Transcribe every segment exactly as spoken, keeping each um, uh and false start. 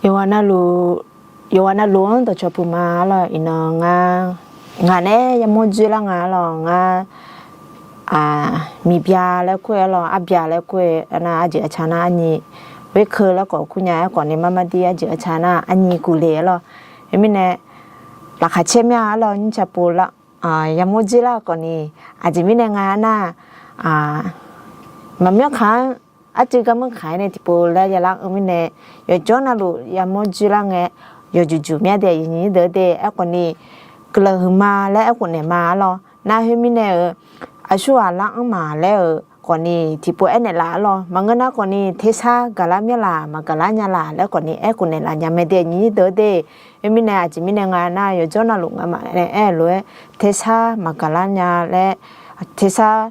Yawqghaq navluf, yawqghaq navluf-anr dawqcawq puq ma arlawr. Iqnan ngar, ngaq nae yamawr dzoerlar nga arlawr. Ngar miqbya laer kur-eu arlawr, arbya laer kur-eu arnav, arjeuq arca nar arnyi, ghoer keu laer khawf kur nya. Aerkhawf ni marmar dir arjeuq arca nar arnyi kuvle arlawr. Khoermirnae, laqkhaq caer mya arlawr, nyircaq pov lar, yamawr dzoerlar khawf ni, aqjeq mirnae nga nar, maqmyanr kaq-anr arcuiv garmanr kaq-aer nae tiqpov laer yalar anr mirnae, yawqjawr navluf yamawr dzoerlar ngae, yawqjuq juq mya de, aqyuif nyir deuq de. Aerkhawf ni, guiqlanq huiqma laer aerkhof naeq ma arlawr. Nar khoermirnae-euq, aqsurghaq lar anr ma laer-euq khawf ni tiqpov aernaeq laf arlawr. Maqngeur nar khawf ni, tersar gaqlar mya laq, maqgaqlar nya laq laer khawf ni aerkhof naeq laf nya mae de, aqyuif nyir deuq de. Khoermirnae, aqjeq mirnae nga nar, yawqjawr navluf ngamaf nae aer-eu lof-aer, tersar maqgaqlar nya laer, tersar,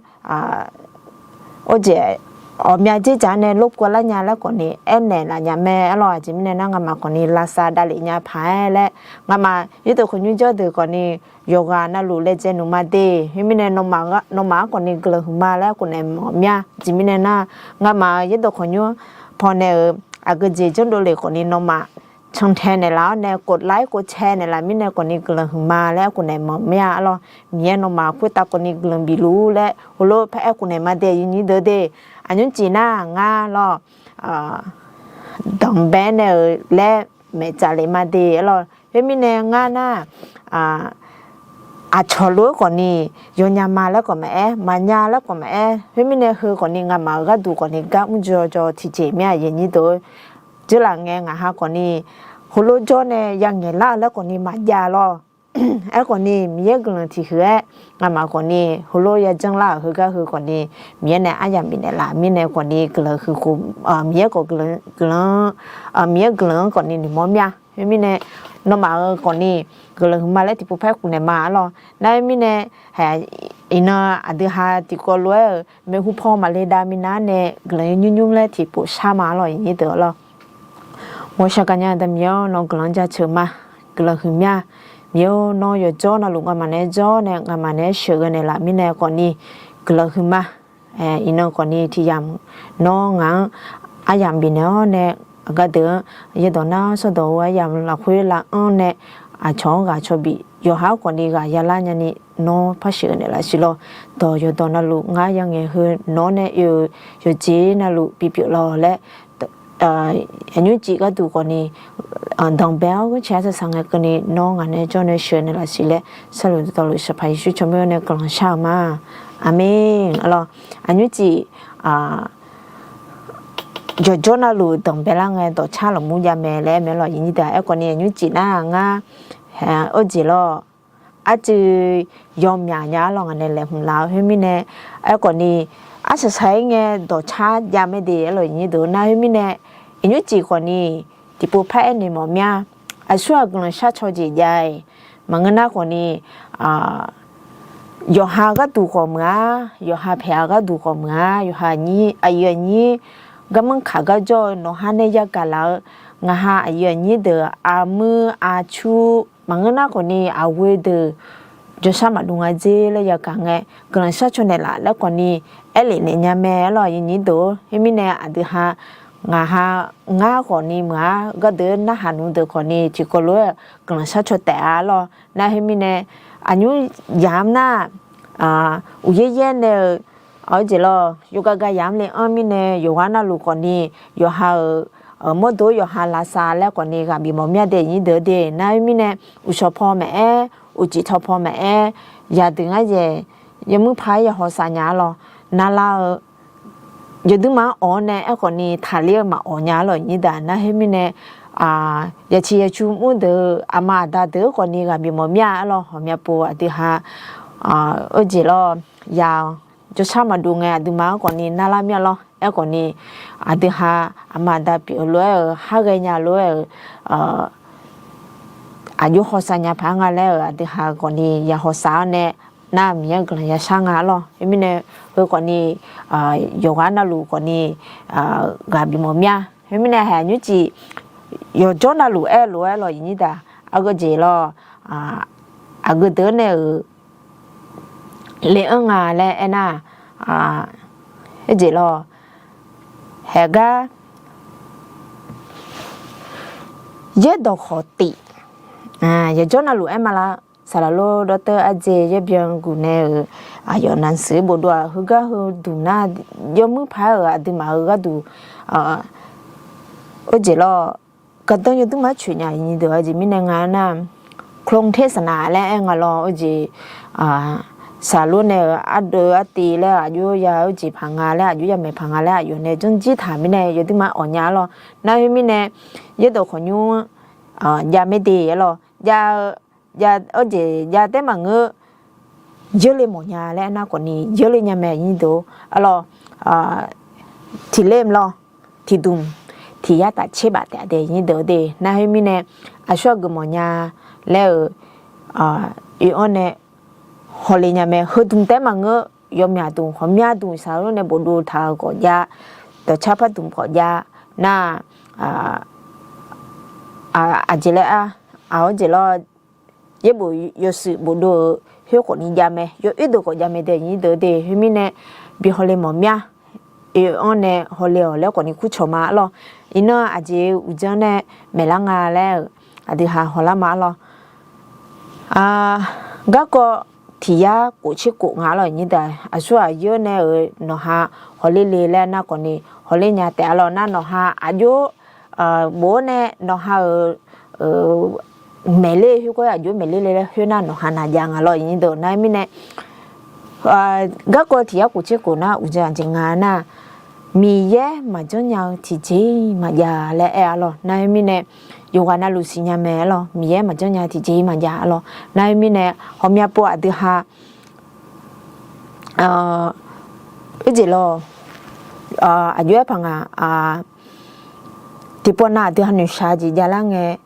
orjeq, ghawqmya dzerdzaq nae lorkov lar nya laer khawf ni aernaeq laf nya mae arlawr. Aqjeq mirnae nar, ngamaf khawf ni lavsav davlef nya paq-aer laer, ngamaf yaerdawq khawqnymr jawr deuq khawf ni, yawqghaq navluf laejae nuima de. Khoermirnae, nawmaf-anr khawf ni guiqlanq huiqma laer aerkhof naeq mawf mya. Aqjeq mirnae nar, ngamaf-euq yaerdawq khawqnymr pawnae-euq aqgeu jeq janrdov lef khawf ni nawmaf cantae naeqlaf-awr nae, kov lar-aer kov cae naeqlaf mirnae khawf ni guiqlanq huiqma laer aerkhof naeq mawf mya arlawr. Miqyaer nawmaf khoertav khawf ni guiqlanq bif luf-ur laer heulof par aerkhof naeq ma de, aqyuif nyir deuq de. Aqnymr cif nar ngar lawr, danqbae nae-euq laer maeqtsaf lef ma de arlawr. Khoermirnae ngar nar, aqcawq lof-aer khawf ni, yawnya ma laer khawf maqaer, maqnya laer khawf maqaer, khoermirnae heu khawf ni ngamaf-euq gharduq khawf ni gar mr jawr jawr tiqjeq mya, aqyuif nyir deuq-or. Dzeurlaf ngae ngaq ha khawf ni, heulof jawr nae yangaeq lar-eu laer khawf ni maqjav lawr. Aerkhawf ni, Miqyaer guiqlanq tiqhuiq-aer ngamaf khawf ni heulof yajanr lar-euq heugar heu khawf ni, Miqyaer nae aryamq bifnaeq laf mirnae khawf ni guiqlanq huiq khof, Miqyaer khawf guiqlanq, guiqlanq, Miqyaer guiqlanq-anr khawf ni noeqmawr mya. Khoermirnae, nawmaf-euq khawf ni guiqlanq huiqma laer tiqpov par aerkhof naeq ma arlawr. Nar khoermirnae, iqnan aqdui ha tiqkawv lof-aer-euq maeqhu paw maqle dav minav nae guiqlanq nymr nymr laer tiqpov shar ma arlawr, aqyuif nyir deuq arlawr. Ghawqshaq gaqnya-eu da Miqyaer-or, nawr guiqlanq-anr jaceuq ma, guiqlanq huiq mya. Miqyaer-or, nawr yawqjawr navluf ngamaf naeq-aer jawr nae ngamaf naeq-aer sheuqghae naeqlaf mirnae khawf ni guiqlanq huiqma. Iqnan khawf ni tiqyamq nawr ngaq-anr aryamq bifnaeq-awr nae, aqgar deuq-anr yaerdawq nar sawrdawq-eu aryamq lafkhoer lav-anr nae, aqcawq-anr ghaq cawq bif, yawqha-anr khawf ni ghaq yalar nyani nawr par sheuqghae naeqlaf siq lawr. Dawq yawqdawq navluf ngar yangaeq heu nawq-anr nae oe-eu yawqjeq navluf bipyeuf lawq laer, aqnymr cif gharduq khawf ni, danqbae-awr ghanrcae arsaq saq ngae keuvni nawr ngaq nae jawr nae sheuqghae naeqlaf siq laer, sarluf dawqtawvluf Sanqpaq Yeqsur tsawrmyanr nae guiqlanq shar-eu ma. Aqmeq. Arlawr, aqnymr cif yawqjawr navluf danqbae lar ngae dawqcar lafmur jav mae laer aer mae lawr, aqyuif nyir deuq. Aerkhawf ni aqnymr cif nar ngar, orjeq lawr, arcuiv yawmyaq nya arlawr, ngaq nae laeqhmq laf-eu khoermirnae, aerkhawf ni arsaq saq-aer ngae dawqcar jav mae de arlawr, aqyuif nyir deuq. Nar khoermirnae, aqnymr cif khawf ni tiqpov par aernaeq mawf mya. Aqsur-aq guiqlanq shar caw jeq jav-iq, maqngeur nar khawf ni, yawqha gharduq khawf meuq-ar, yawqha paeq-a gharduq khawf meuq-ar, yawqha aqyuif aqnyir garmanr kaq gar jawr-eu nawqha nae yagaq laf-eu, ngaqha aqyuif aqnyir deuq aqmuir aqcu, maqngeur nar khawf ni aqghoe deuq jawrshar maqdov nga dzer laer yagaq ngae, guiqlanq shar caw naeqlaf laer khawf ni aerlef naeq nya mae arlawr, aqyuif nyir deuq. Khoermirnae aqdui ha, ngaqha, ngar khawf ni meuq-ar, gardeuq narhaq nmr deuq khawf ni tiqkawv lof-aer guiqlanq shar caw taef-a arlawr. Nar khoermirnae, aqnymr yamq nar, uqyaer yaer nae-euq, aqjeq lawr, yawqgar gar yamq le-anr mirnae, yawqghaq navluf khawf ni, yawqha-euq mawrdo yawqha lavsav laer khawf ni ghaq bif mawf mya de, aqnyir deuq de. Nar khoermirnae, uqshawq paw maqaer, uqcif taw paw maqaer, yadeuq ngar yaeq, yamuir paq-aer ya hawsav nya arlawr. Narlar-eu yawduir ma-anr awq-awr nae aerkhawf ni taqler-eu maqawq nya arlawr, aqnyir deuq. Nar khoermirnae, yaciq yacu mr deuq-eu aqma aqda deuq-eu khawf ni ghaq bif mawf mya arlawr. Hawqmya pov aqdui ha, orjeq lawr, ya jawrshar maqdov ngae aqduimaf-anr khawf ni narlar mya lawr. Aerkhawf ni, aqdui ha, aqma aqda pyeuf-eu lof-aer-euq, har ghaenya lof-aer-euq, aqjox hawsav nya paq-aer nga laer-euq aqdui ha khawf ni ya hawsav-awr nae, nar Miqyaer guiqlanq yashar nga arlawr. Khoermirnae, heu khawf ni, yawqghaq navluf khawf ni, ghaq bif mawf mya. Khoermirnae, haeq aqnymr cif yawqjawr navluf aer-eu lof-aer lawr, aqnyir deuq, aqgeu jeq lawr, aqgeu deuq-anr nae-euq le-anr nga laer aernar, aerjeq lawr, haeq gar Yaerdawq khawf tif, yawqjawr navluf aer ma lar. Saqlaq lor dawrteu ardzae yaerbyan guf nae-euq aqyawf navsiq-aer bofdov-aq, heugar heu dmq nar, yawmuir paq-aer-euq aqduimaf-euq gharduq, orjeq lawr, gardanr yawduir mar coeq nya nyi deuq-a jeq mirnae nga nar, โครงเทศนา laer aer nga lawr, orjeq saqlor nae-euq ardeuv artiv laer aqjox ya orjeq paq nga laer, aqjox ya maeq paq nga laer aqyawf nae janrjir taq mirnae yawduir mar awq nya-ar lawr. Nar khoermirnae, yaerdawq khawqnymr jav maerde-ar lawr, jav-eu, jav, orjeq jav taef maqngeur, yeurle mawfnya laer aernar khawfni yeurle nya mae nyi deuq-ar lawr. Tiqler lawr, tiqdmq, tiq yar taf tser baf taef-a de nyi deuq-eu de. Nar khoermirnae, aqsur aqgeuf mawfnya laer-euq oe-anr nae hawle nya mae. Heudmq taef maqngeur, yawmyaq dmq, ghawqmya dmq saqlor nae bofdov taq-eu khawf jav, dawqcar pardmq khawf jav, nar, aqjeq laer-ar, aq, orjeq lawr, yaerbof yawshuif bofdov-euq khoer khawfni jav mae, yawoer deuq khawf jav mae de nyi deuq de. Khoermirnae, bi hawle mawfmya, oe-anr nae hawle-awq laer khawfni kurcawq ma-ar lawr. Iqnan aqjeq uqdzan nae maeqlar nga laer-euq aqdui ha hawlar ma-ar lawr. Garkawv tiq yar khof tser khof nga-ar lawr nyi deuq, aqsur aqyeur nae-euq nawqha hawler le laer nar khawfni hawler nya taef-ar lawr. Nar nawqha aqjox bof-awr nae nawqha-euq maeqler khoergar aqjox maeqler le laer khoer nar nawqha naqjav nga lawr nyi deuq. Nar mirnae, garkawv tiq yar khof tser khof nar uqdzan aqjeq nga nar, Miqyaer maqjanr nya-eu tiqjeq-iq maqjav laer aer-ar lawr. Nar khoermirnae, yawqghaq navluf siqnya mae-ar lawr, Miqyaer maqjanr nya tiqjeq-iq maqjav-ar lawr. Nar khoermirnae, ghawqmya pov aqdui ha, orjeq lawr, aqjox-aer paq nga, tiqpawf nav aqdui ha noeqshaq jeq javlar ngae,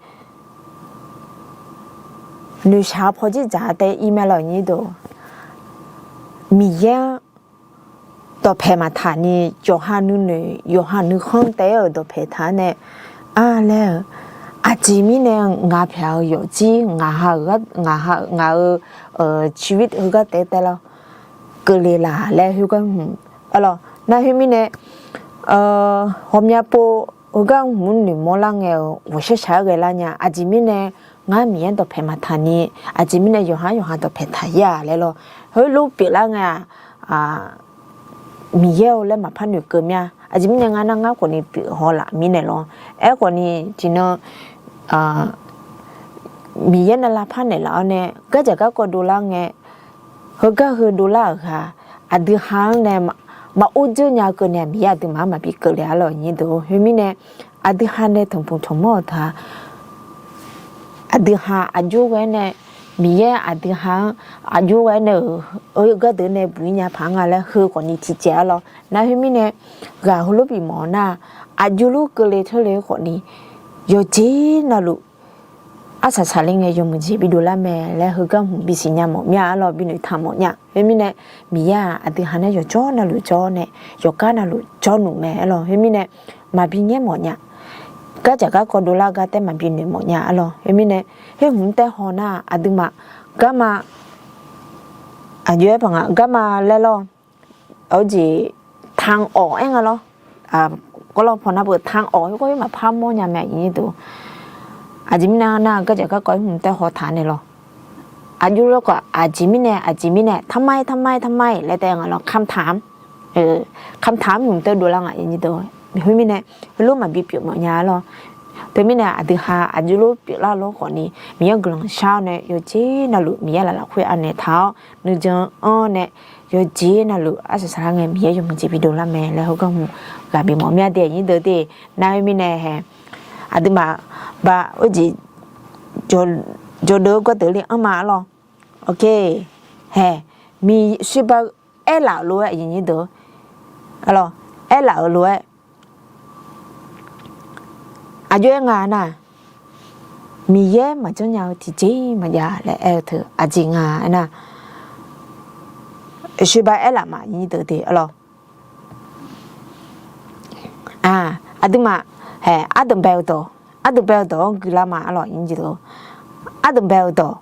noeqshaq paw jir dzaq taef-ir mae lawr nyi deuq. Miqyaer-anr dawqpaeq maqtaq ni, yawqha nuinoeq yawqha nuikhanr taef-aer-euq dawqpaeq taq-ar nae, ar laer-eu, aqjeq mirnae ngaq pyaeq-eu yawfjir, ngaq ha-euq, ngaq ha-euq, ngaq-euq ciqvir heugar taef-aer taef lawr, keuvle laf laer khoergar hmq-ar lawr. Nar khoermirnae, ghawqmya pov heugar hmq noeqmawr lar ngae-euq ghawqshar shaq-aer ghae lar nya. Aqjeq mirnae ngar Miqyaer dawqpaeq maqtaq ni, aqjeq mirnae yawqha yawqha dawqpaeq taq-ir-aq laer lawr, heulof pyeuflar ngae-aq, Miqyaer-eu laer maqpar noeqkeuv mir-a. Aqjeq mirnae ngar nar ngar khawfni pyeuf haw laf mirnae lawr. Aerkhawfni tiqnan Miqyaer nae lavpar naeqlaf-awr nae gardzaq garkawv dovlar ngae, heugar heu dovlar-euq ghaq, aqdui ha-anr nae maqor dzeur nya keuvni-aq, Miqyaer aqduimaf-anr maqbi keuvle-ar lawr nyi deuq. Khoermirnae, aqdui ha nae tanqpuq tanqmawr-euq ta, aqdui ha aqjox ghae-aer nae, Miqyaer aqdui ha-anr aqjox ghae-aer nae-euq gardeuq nae buq-ir nya paq-anr nga laer heu khawfni tiqjeq-ar lawr. Nar khoermirnae, ghaq heulof bifmawf-eu nar, aqjox lof keuvle teurle khawfni, yawqjeq navluf arsaq saqler ngae yawmuiq jeq bidov lar mae laer heugar hmq bisiqnya mawf mir-a-ar lawr, binoeq taq mawf nya. Khoermirnae, Miqyaer-aq aqdui ha nae yawqjawr navluf jawr nae, yawqgar navluf jawr nmr mae-ar lawr. Khoermirnae, maqbi ngaer mawf nya. Gardzaq garkawv dovlar gar taef maqbi noeq mawf nya-ar lawr. Khoermirnae, her hmq taer haw nar aqduimaf garma, aqjox-aer paq nga garma laer lawr, aqjeq tanq-awq aer nga lawr. Gawrlawr pawnar beu tanq-awq khoergar maqpar mawrnya mae aqyuif nyir deuq. Aqjeq mirnae nar gardzaq garkawv her hmq taer haw taq naeq lawr. Aqjox lawrkhawf aqjeq mirnae aqjeq mirnae ทำไม ทำไม ทำไม laer taef nga lawr คำถาม คำถาม hmq taer dovlar nga aqyuif nyir deuq. Khoermirnae, heulof maqbi pyeuf mawf nya-ar lawr. Teumirnae aqdui ha aqjox lof pyeuflar lawr khawfni Miqyaer guiqlanq shar-awr nae yawqjeq navluf Miqyaer laf lafkhoer anaeq taq-awr nuijan anr nae yawqjeq navluf arsaq saqlar ngae Miqyaer yawmuiq jeq bidov lar mae laer heugar hmq ghaq bimawf mir-a de aqyuif nyir deuq de. Nar khoermirnae hae, aqduimaf ba oerjeq jawqdeuq-eu gawrdeuq le anrma-ar lawr. Hae, mi, สบาย aerlaf-euq lof-aer aqyuif nyir deuq-ar lawr, aerlaf-euq lof-aer aqjox-aer nga nar, Miqyaer maqjanr nya-eu tiqjeq maqjav laer aer-eu teu aqjeq nga aernar, สบาย aerlaf ma aqyuif nyir deuq de-ar lawr. Aqduimaf, hae, ardanq bae-eu dawq, ardanq bae-eu dawq-anr guilar ma-ar lawr aqyuif nyir deuq. Ardanq bae-eu dawq,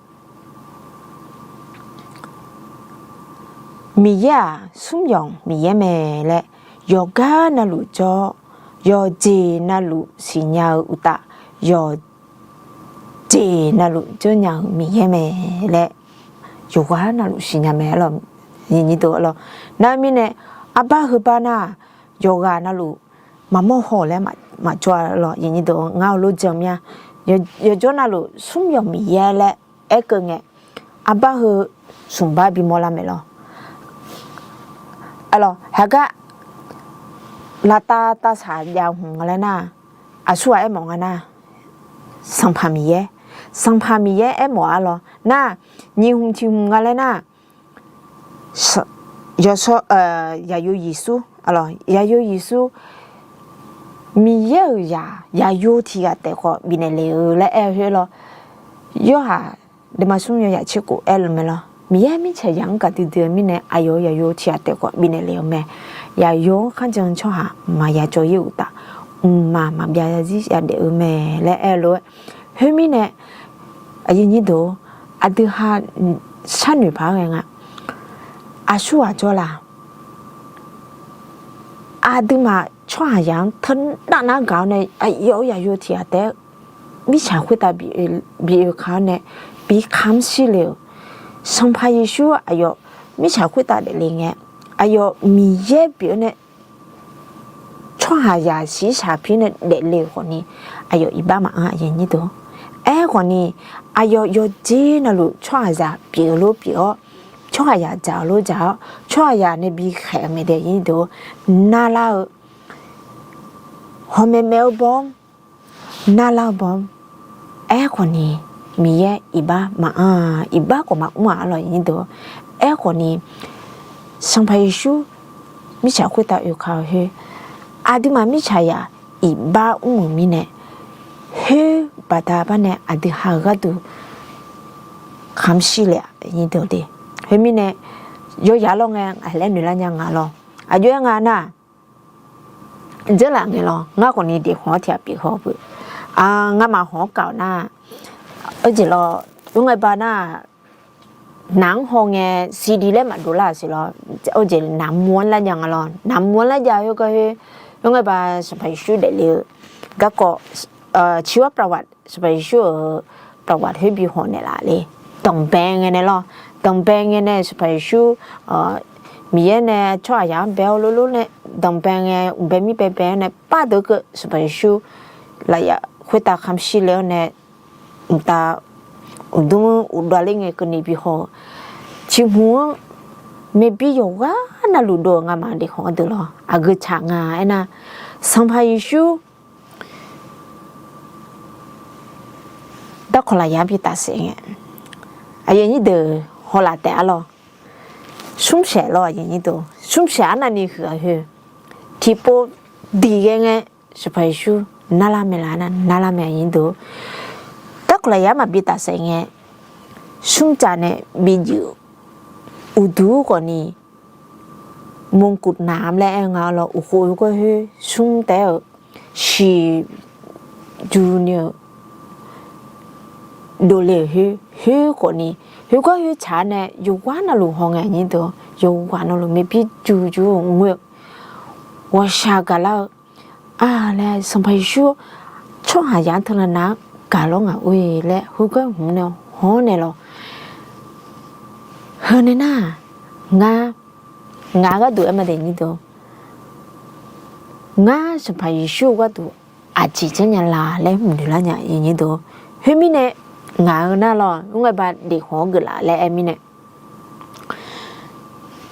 Miqyaer-aq smr yawq Miqyaer mae laer yawqgar navluf jawr, yawqjeq navluf siqnya-eu uqtaf, yawq jeq navluf dzeur nya-euq Miqyaer mae laer yawqghaq navluf siqnya mae lawq. Aqnyir deuq lawq, nar mirnae arbar heubar nar-aq, yawqghaq navluf maqmawr haw laer maqjawr-a lawq. Aqnyir deuq ngar-eu lof jan mir-a, yawqjawr navluf smr yawq Miqyaer laer aerkeuv ngae, arbar heu smq bar bimawr lar mae lawq. Aqlawq, haeqgar lavtav tavsaq jav hmq nga laer nar, aqsurghaq aermawf nga nar, Sanqpaq Miqyaer, Sanqpaq Miqyaer aermawf-a lawq. Nar, nyiq hmq tiq hmq nga laer nar, yawqsawr, Yaqyo Yeqsur, Yaqyo Yeqsur, Miqyaer-euq zaq Yaqyo tiq ghaq taef khawf bifnaeq le-eu laer aer-eu khoer lawr. Yorhaq deuvma smr yawzaq tser khof aer-eu mae lawr. Miqyaer mirtsaqzaq-anr gaqdui dui-eu mirnae, aqyawf-euq Yaqyo tiq ghaq taef khawf bifnaeq le-eu mae. Yaqyo-anr kharjan-eu tsawrhaq maqya cawv-ir uqtaf, mqmaq maqbyav zarzir yadaef-eu mae laer aer-eu lof-aer, khoermirnae, aqnyir deuq, aqdui ha sharnoeq paq-aer ghae nga. Aqsurghaq jawrlaf, aqduimaf tsawrhaqzaq-anr teunav nar gaq-awr nae, aqyawf-euq Yaqyo tiq ghaq taef-aer mirtsaq khoertav bi oe ka-awr nae, bi kamq shir le-euq, Sanqpaq Yeqsur aqyawf mirtsaq khoertav daefle ngae, aqyawf Miqyaer pyeuf-awr nae tsawrhaqzaq shiqshaq pir nae daefle-euq khawfni, aqyawf iqbax maqanr-a. Aerkhawfni, aqyawf yawqjeq navluf tsawrhaqzaq pyeuf-eu lof pyeuf-awr, tsawrhaqzaq dzaq-eu lof dzaq-awr, tsawrhaqzaq nae bi khaeq-eu mae dae aqnyir deuq, narlar-eu hawmaeq maeq-eu baw-anr, narlar-eu baw-anr, aerkhawfni Miqyaer iqbax maqanr-a, iqbax khawf maqmr-a lawq aqnyir deuq. Aerkhawfni, Sanqpaq Yeqsur mirtsaq khoertav oe ka-eu khoer, aqduimaf mirtsaqzaq iqbax mr-euq mirnae, khoer baqda bar nae aqdui ha-eu gharduq kamq shir le-a. Khoermirnae, yawzaq lawr ngae ngaq laer noeqlar nya nga lawr. Aqjox-aer nga nar, dzeurlaf ngae lawr, ngar khawfni deqhmq-awr tiq ghaq pyeuf haw beu. Ngamaf hawq-anr kawq nar, arjeq lawr, ur ngae ba nar, naq-anr haw ngae cd laer maqdov lar-euq siq lawr, arjeq naq mur-anr lar jav nga lawr, naq mur-anr lar jav khoergar khoer, ur ngae ba Sanqpaq Yeqsur daefle-eu garkawv, ciqhawr ประวัติ Sanqpaq Yeqsur-euq ประวัติ khoer bi haw naeqlaf le. Danqbae ngae nae lawr, danqbae ngae nae Sanqpaq Yeqsur Miqyaer nae tsawrhaqzaq-anr bae-awr lorlof nae, danqbae ngae uqbae mir baebae-awr nae, pardeuq keuv Sanqpaq Yeqsur lafyaf khoertav kamq shir le-awr nae, mqtav uqdmr uqdawv ler ngae keuvni bi haw-eu ciqhmq-anr maeqbi yawqghaq navluf dov-eu ngamaf deqhmq-anr deuq lawr, aqgeu tsaq nga aernar, Sanqpaq Yeqsur darkawq lafyaq-anr bi tafsaef ngae, aqyuif aqnyir deuq hawlaf taef-a lawr. Smrsaeq lawr, aqyuif aqnyir deuq, smrsaeq arnavni huiq-a khoer, tiqpov diq ghae ngae, Sanqpaq Yeqsur narlar mae laf nar, narlar mae aqyuif aqnyir deuq. Darkawq lafyaq-anr maqbi tafsaef ngae, smrcav nae bi juif uqduq khawfni มงกุฎน้ำ laer aer nga lawr, uqkhof-eu gawr khoer smr taef-aer-eu shiq juq ni-eu dovle-euq khoer, khoer khawfni, khoergar khoer tsaq-awr nae yawqghaq navluf haw ngae aqnyir deuq, yawqghaq navluf maeqbi juq juq-eu ngoer-eu ghawqshaq gaqlar-eu, a laer Sanqpaq Yeqsur tsawrhaqzaq-anr teunav nav-anr gaq lawr ngaq or-e laer khoergar hmq nae haw-awr nae lawr. Heu nae nar, ngar, ngaq gharduq aer ma dae aqnyir deuq, ngar Sanqpaq Yeqsur-eu gharduq aqjeq janrnya la laer mqnoeq lar nya aqyuif aqnyir deuq. Khoermirnae, ngaq-eu nar lawr, ur ngae ba deqhmq-anr geuflaf laer aer mirnae,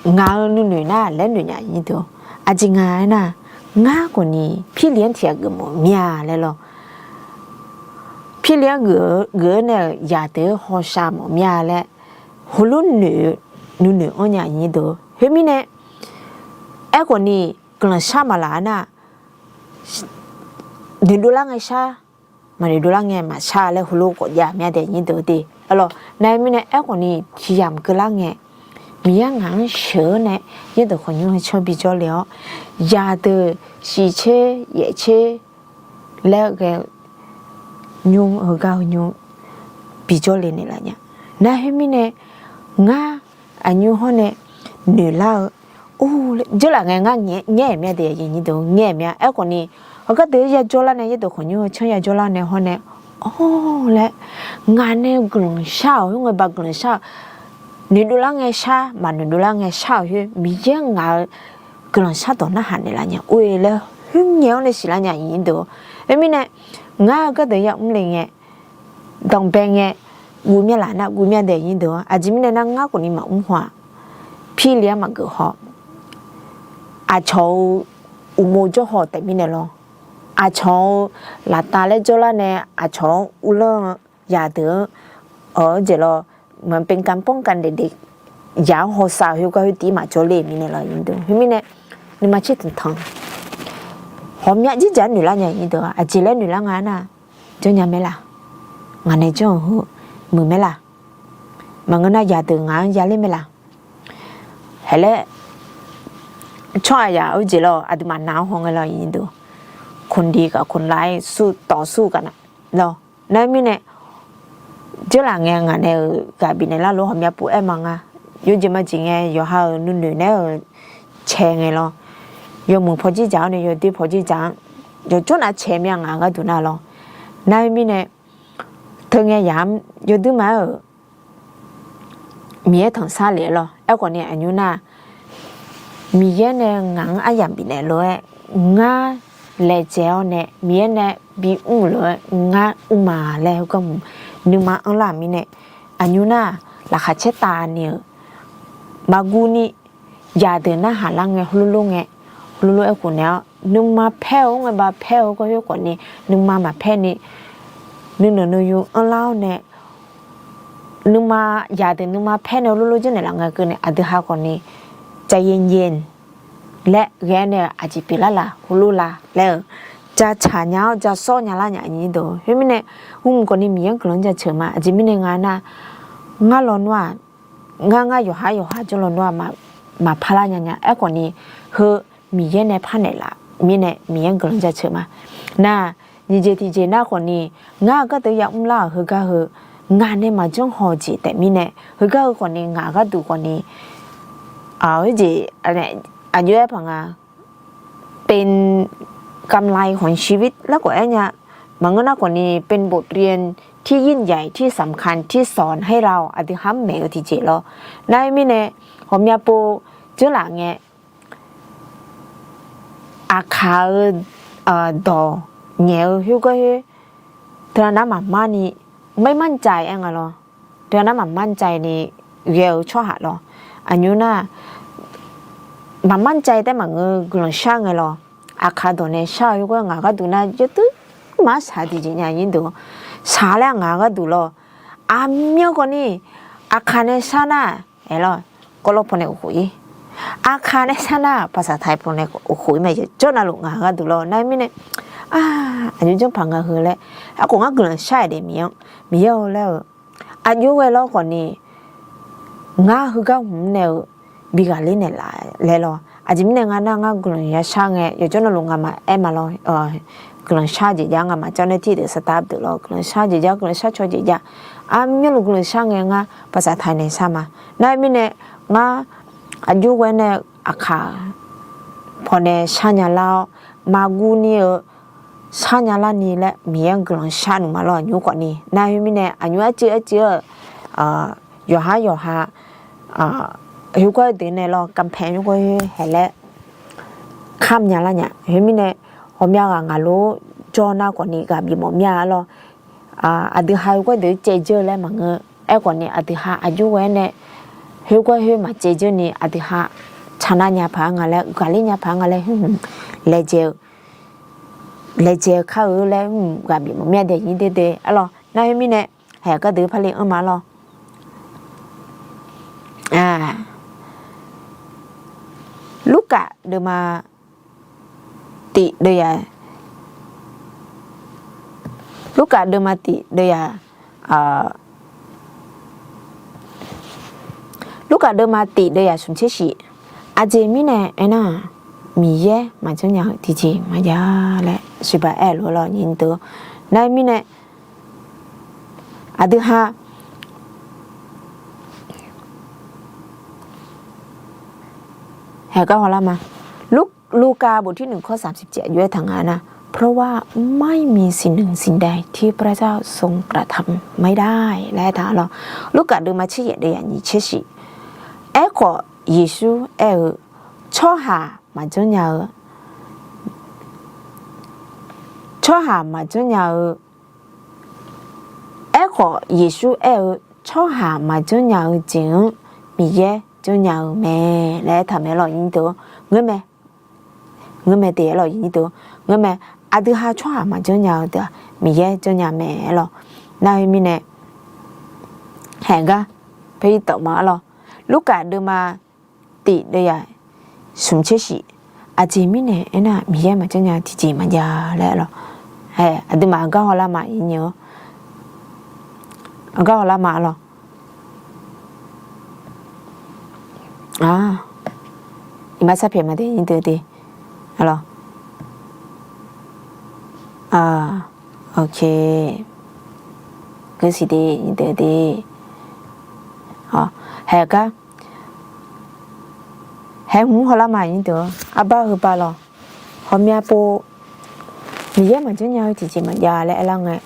ngaq-eu nuinoeq nar laer noeq nya aqyuif aqnyir deuq. Aqjeq nga aernar, ngar khawfni Pirlif-anr tiq ghaq geufmawf mir-a laer lawr. Pirlif-anr geuf-eu, geuf-eu nae-euq yaqdeuq-anr hawshav mawf mir-a laer heulof noeq-eu nuinoeq-anr nya aqyuif aqnyir deuq. Khoermirnae, aerkhawfni guiqlanq shar maqlaf-a nar, noeqdov lar ngae shar, maqnoeqdov lar ngae maqshar laer heulof khawf jav mir-a dae aqyuif aqnyir deuq de. Aqlawq, nav-eu mirnae aerkhawfni tiq yamq keuvlar ngae, Miqyaer ngaq-anr sheuq-awr nae yaerdeuq khawqnymr heu canr bijawr le-awr, yaqdeuq shiq tser yaef tser laer ghae-eu nymr, heugar heu nymr bijawr le naeqlaf nya. Nar khoermirnae, ngar aqnymr hawr nae noeqlar-eu, or, dzeurlaf ngae ngar ngaeq-aer mir-a dae aqyuif aqnyir deuq, ngaeq-aer mir-a. Aerkhawfni, heugar deuq-aer yajawr lar nae yaerdeuq khawqnymr heu canr yajawr lar nae hawr nae Awr laer, ngaq nae guiqlanq shar-awq, khoerngae ba guiqlanq shar-awq. Noeqdov lar ngae shar, maqnoeqdov lar ngae shar-awq khoer, Miqyaer ngaq-euq guiqlanq shardawq narhaq naeqlaf nya, oe laer khoerngae-anr nae siqlar nya, aqnyir deuq-or. Khoermirnae, ngar-eu gardeuq yamr le ngae, danqbae ngae, guv myav laf nar guv myav daef, aqnyir deuq-or. Aqjeq mirnae nar, ngar khawfni maqmr haw-aq, pirli-aer maqgeuf haw. Aqcawq-eu uqmov jawr haw taef mirnae lawr. Aqcawq-eu laftav laer jawrlar nae, aqcawq-anr uvlanr-eu yadeuq-anr, awq-eu jeq lawr, maqbenkan panrkan daefdaef, yaq-anr hawsav-eu khoergar khoer tiv maqjawr le mirnae lawr, aqnyir deuq. Khoermirnae, nuima caer tanqtanq, ghawqmya jirjaq-aer noeqlar nya, aqnyir deuq. Aqjeq laer noeqlar nga nar, janrnya mae laq? Ngaq nae janr-euq heu muiq mae laq? Maqngeur nar, yadeuq ngaq-anr yaler mae laq? Haeq laer, tsawrhaqzaq-eu jeq lawr, aqduimaf nav-anr haw ngae lawr, aqnyir deuq. คนดีกับคนร้าย su tawq sur gaq na lawr. Nar mirnae, dzeurlaf ngae ngaq nae-euq ghaq bifnaeq lar lof ghawqmya pov-aer ma nga. Yawjeq majeq ngae, yawqha-euq nuinoeq naeq-euq cae ngae lawr. Yawmuiq pawjir dzaq-awr nae yawdoer pawjir dzaq-anr, yawqjawr nav cae mir-a ngaq gharduq nar lawr. Nar mirnae, teu ngae yamq yawdoer ma-aer-euq Miqyaer tanqsar lef-aer lawr. Aerkhawf ni aqnymr nar, Miqyaer nae ngaq-anr aryamq bifnaeq lof-aer ngar laejae-awr nae, Miqyaer nae bimr lof-aer ngar mr ma laer heugar hmq nuima anrlar-euq mirnae, aqnymr nar, laqkhaq caer tavni-euq maqguv ni, yadeuq narhaq lar ngae heulof lof ngae, heulof lof aerkhof naeq-awr, nuima paer-eu-anr ngae ba paer-eu heugar khoer khawf ni, nuima maqpaer ni, nuinoeq nuiyu anrlar-awr nae, nuima, yadeuq nuima paer nae heulof lof janrnaeq laf ngae keuvni, aqdui ha khawf ni, ใจเย็นๆ laer ghae-aer nae-eu aqjeq pyeuflar laf heulof la laer-euq, jacaq nya-awr jasawr nya lar nya, aqnyir deuq. Khoermirnae, hmq khawf ni Miqyaer-anr guiqlanq jaceuq ma. Aqjeq mirnae nga nar, ngar lawnmr-aq, ngar ngar yawqha yawqha jawr lawnmr-aq, maqpar lar nya nya. Aerkhawf ni, heu Miqyaer nae parnaeq laf mirnae Miqyaer-anr guiqlanq jaceuq ma. Nar, nyiq jeq tiqjeq nar khawf ni, ngar gardeuv yamr lar-euq heugar heu, ngaq nae maqjanr haw-eu jeq taef mirnae, heugar heu khawf ni ngaq gharduq khawf ni, aqjeq, aqjox-aer paq nga, เป็นกำไรของชีวิต larkhawf aer nya. Maqngeur nar khawf ni, เป็นบทเรียนที่ยิ่งใหญ่ที่สำคัญที่สอนให้เรา aqdui ha-anr maeq-eu tiqjeq lawr. Nar mirnae, ghawqmya pov dzeurlaf ngae, aqkaq-eu dawq nyaef-eu heugar khoer, teunav nar maqmar ni, ไม่มั่นใจ aer nga lawr. Teunav nar maqmar มั่นใจ ni ghae-eu tsawrhaq lawr. Aqnymr nar, maqmar มั่นใจ taef maqngeur guiqlanq shar ngae lawr. Aqkaq dawq nae shar-eu heugar ngaq gharduq nar yawduir maqshaq tiqjeq nya, aqnyir deuq. Shaq laer ngaq gharduq lawr. Aqmyan khawf ni, aqkaq nae shar nar, aer lawr, กอลอ paw nae uqkhof ir. Aqkaq nae shar nar, ภาษาไทย paw nae uqkhof ir mae. Jawr navluf ngaq gharduq lawr. Nar mirnae, aqjox janrpaq nga heu laer, aerkhawf ngar guiqlanq shar-aer de Miqyaer-anr, Miqyaer-eu laer-eu, aqjox ghae lawr khawf ni, ngar heugar hmq nae-eu bi ghaqler naeqlaf laer lawr. Aqjeq mirnae nga nar, ngar guiqlanq yashar ngae yawqjawr navluf ngamaf aer ma lawr. Guiqlanq shar jeq jav ngamaf เจ้าหน้าที่ deuq สตาฟ deuq lawr, guiqlanq shar jeq jav, guiqlanq shar caw jeq jav. Aqmyanluf guiqlanq shar ngae ngar ภาษาไทย nae shar ma. Nar mirnae, ngar aqjox ghae nae aqkaq paw nae shar nya lar-awr, maqguv ni-eu shar nya larni laer Miqyaer-anr guiqlanq shar nmq ma lawr, aqnymr khawf ni. Nar khoermirnae, aqnymr arcuiv arcuiv-eu yawqhar yawqha heugar deuq nae lawr, กำแพง heugar khoer haeq laer kamq nya lar nya. Khoermirnae, ghawqmya ghaq ngaq lor jawr nar khawf ni ghaq bif mawf mya-a lawr. Aqdui ha heugar deuq caevdzeur laer maqngeur. Aerkhawf ni aqdui ha aqjox ghae-aer nae heugar khoer maqcaevdzeur ni aqdui ha tsaqnav nya paq-aer nga laer, ghaqler nya paq-aer nga laer, laejae-eu laejae-eu kar-eu laer, ghaq bif mawf mya dae nyir dae dae-a lawr. Nar khoermirnae, haeq gardeuq parle anr ma lawr. Lurkaf deuvma tif deuvyaq, Lurkaf deuvma tif deuvyaq, Lurkaf deuvma tif deuvyaq smq tser shif. Aqjeq mirnae aernar-aq, Miqyaer maqjanr nya-eu tiqjeq maqjav laer siqbaq aer-eu lor nyi deuq. Nar mirnae, aqdui ha haeq gar hawlar ma. Lurkaf บทที่หนึ่ง ข้อสามสิบเจ็ด aqjox-aer taq nga nar, เพราะว่าไม่มีสิ่งหนึ่งสิ่งใดที่พระเจ้าทรงกระทำไม่ได้ laer aertaq lawr. Lurkaf deuvma tser yaef deuv yaf nyiq tser shif. Aerkhawf Yeqsur aer-eu, tsawrhaq maqjanr nya-eu, tsawrhaq maqjanr nya-eu, Aerkhawf Yeqsur aer-eu, tsawrhaq maqjanr nya-eu jeq-anr Miqyaer janrnya-eu mae laer aertaq mae lawr, nyirdeuq-or. Ngeurmae, ngeurmae de aer lawr, nyirdeuq-or. Ngeurmae, aqdui ha tsawrhaq maqjanr nya-eu deuq-aq, Miqyaer janrnya mae aer lawr. Nar heu mirnae, haeq gar, pae ir tawf ma aer lawr. Lurkaf deuvma tif deuv yaf smq tser shif. Aqjeq mirnae aernar, Miqyaer maqjanr nya tiqjeq maqjav laer aer lawr. Haeq, aqduimaf aqgar hawlar ma, nyirdeuq-or. Aqgar hawlar ma aer lawr. Iqbax sarpyaeq ma de, nyirdeuq de. Aer lawr. Ok. Geur siq de, nyirdeuq de. Haeq gar, haeq hmq hawlar ma, nyirdeuq-or. Arbar heu ba lawr. Ghawqmya pov, Miqyaer maqjanr nya-eu tiqjeq maqjav laer aerlar ngae,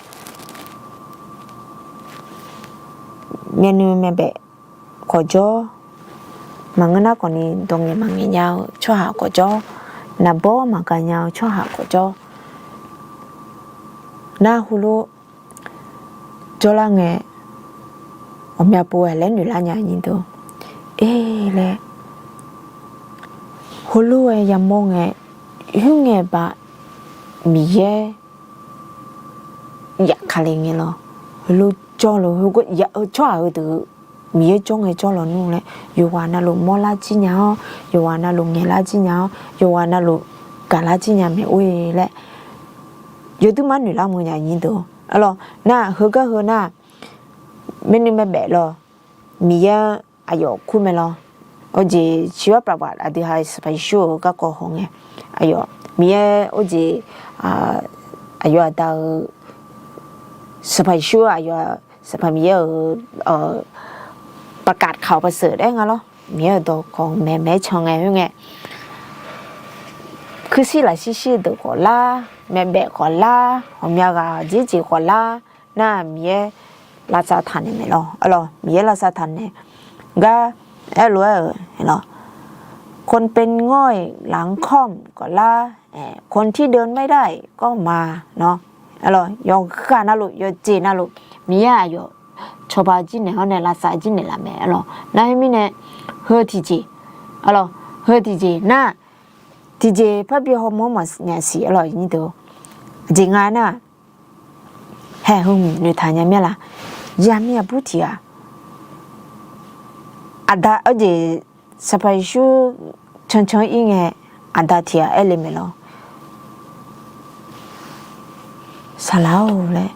myavnuiv myavbaef khawf jawr, maqngeur nar khawfni dawq ngaeq maqngaeq nya-eu tsawrhaq khawf jawr, naqbawr maqgaq nya-eu tsawrhaq khawf jawr, nar heulof jawrlar ngae, ghawqmya pov-aer laer noeqlar nya, nyirdeuq-or. E laer, heulof-aer yamawr ngae, khoerngae baf Miqyaer yaf kale ngae lawr. Heulof jawr lawr, tsawrhaq heudeuq Miqyaer jawr ngae jawr lawq nmr laer, yawqghaq navluf mawrlar jir nya-awr, yawqghaq navluf ngaeqlar jir nya-awr, yawqghaq navluf gaqlar jir nya maeq or-e laer, yawduimar noeqlar mq nya, nyirdeuq-or. Aer lawr, nar heugar heu nar, myavnuiv myavbaef lawr, Miqyaer-anr aqyawf kur mae lawr. Orjeq ciqbaq plavbaf aqdui ha Sanqpaq Yeqsur-euq garkawv haw ngae, aqyawf Miqyaer orjeq, aqyawf aqda-eu Sanqpaq Yeqsur, aqyawf Sanqpaq Miqyaer-euq ประกาศข่าวประเสริฐ aer nga lawr. Miqyaer-euq dawqkawq maeqmaeq-aer can ngae khoerngae, kuirshir lafshir shir deuq khawf lar, myavbaef khawf lar, ghawqmya ghaq jeqjeq khawf lar, nar Miqyaer lavsav taq naeq maeq lawr. Aer lawr, Miqyaer lavsav taq naeq gar aerlof-aer-euq lawr, คนเป็นง่อยหลังค่อม khawf lar, คนที่เดินไม่ได้ก็มา nawr. Aer lawr, yawqghaq navluf, yawqjeq navluf, Miqyaer aqyawf cawba jir naeq-awr nae lavsav jir naeqlaf mae. Aer lawr, nar khoermirnae, heu tiqjeq, aer lawr, heu tiqjeq nar, tiqjeq parbi hawmawr maqnya siq. Aer lawr, nyirdeuq, aqjeq nga nar, haeq heu hmq noeqtaq nya mir-a laf. Yaqmiq aqbur tiq ghaq, aqda, orjeq Sanqpaq Yeqsur cancan ir ngae, aqda tiq ghaq aer le maeq lawr, Saqlaq-or laer,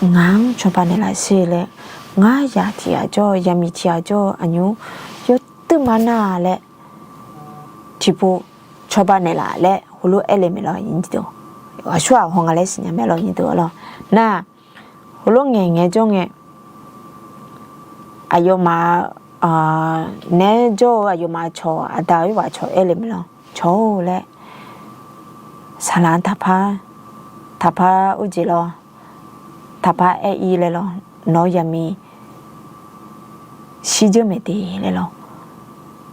ngaq-anr cawba naeqlaf sher laer, ngar yaq tiq ghaq jawr-eu, yaqmiq tiq ghaq jawr-eu aqnymr yawduirma nar-a laer, tiqpov cawba naeqlaf laer heulof aer le maeq lawr, nyirdeuq. Aqsurghaq haw nga laer siqnya mae lawr, nyirdeuq-a lawr. Nar, heulof ngaeq ngae jawr ngae, aqyawfmaf naeq-aer jawr-eu aqyawfmaf cawq, aqda-euq ghaq cawq aer le maeq lawr, cawq-or laer, saqlaq-anr taqpar, taqpar urjeq lawr, taqpar aer ir laer lawr, nawq-eu yaqmiq shirdzeur maeq de laer lawr,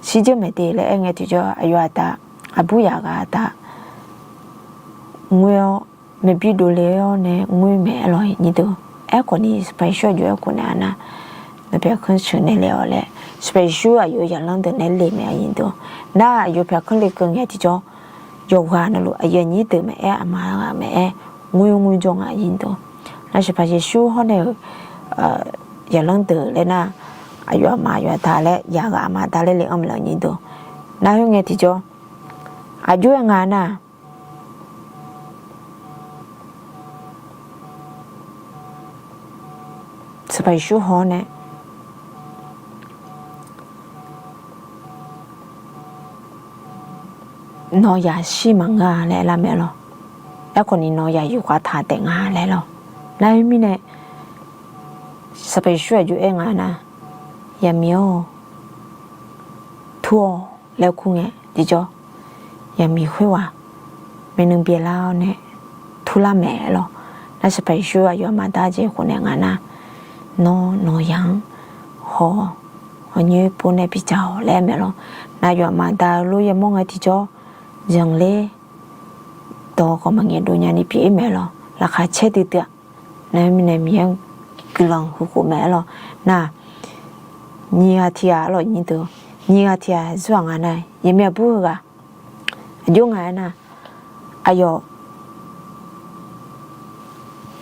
shirdzeur maeq de laer aer ngae tiqjawr, aqyawf aqda, aqbur yaq ghaq aqda ngoer-awr, maeqbi dovle-awr nae ngoer maeq-aer lawr, nyirdeuq. Aerkhawfni Sanqpaq Yeqsur aqjox aerkhof naeq-a nar, nawq pyaq kanr sheuq naeq le-awq laer, Sanqpaq Yeqsur aqyawf-eu zaqlanr deuq naeq-aer le mae, nyirdeuq. Nar aqyawf pyaq kanr le keuv ngae tiqjawr, yawqghaq navluf aqyuif aqnyir deuq maqaer, aqma ghaq maqaer, ngoer ngoer jawr nga, nyirdeuq. Nar Sanqpaq Yeqsur hawr nae-euq zaqlanr deuq laer nar, aqyawf aqma aqyawf aqda laer, yaq ghaq aqma aqda laer le-anr maeq lawr, nyirdeuq. Nar khoerngae tiqjawr, aqjox-aer nga nar, Sanqpaq Yeqsur haw-awr nae, nawq yaq shir maqngeur-a laer aerlar mae lawr. Aerkhawfni nawq yaq yufkhav taq taef nga laer lawr. Nar khoermirnae, Sanqpaq Yeqsur aqjox aer nga nar, yaqmiq-or, tur-awq laer kur ngae tiqjawr, yaqmiq khoerghaq myavnuiv byaelar-awr nae, purlar mae aer lawr. Nar Sanqpaq Yeqsur aqyawf aqma dar jeq khof nae nga nar, nawr nawq-eu zaq-anr haw-awq, hawq nyoer pov nae bidzaq-awq laer aer mae lawr. Nar aqyawf aqma dar-eu lof yamawr ngae tiqjawr, zanqler dawq khawf maqngaeq dov nyani pyeuf-ir mae lawr. Laqkhaq caer duidui-aq. Nar mirnae Miqyaer-anr guiqlanq huiq khof mae aer lawr. Nar nyiq ghaq tiq ghaq aer lawr nyiq deuq, nyiq ghaq tiq ghaq zeur-aq nga nar, yaqmyav bur heughaq aqjox nga aer nar, aqyawf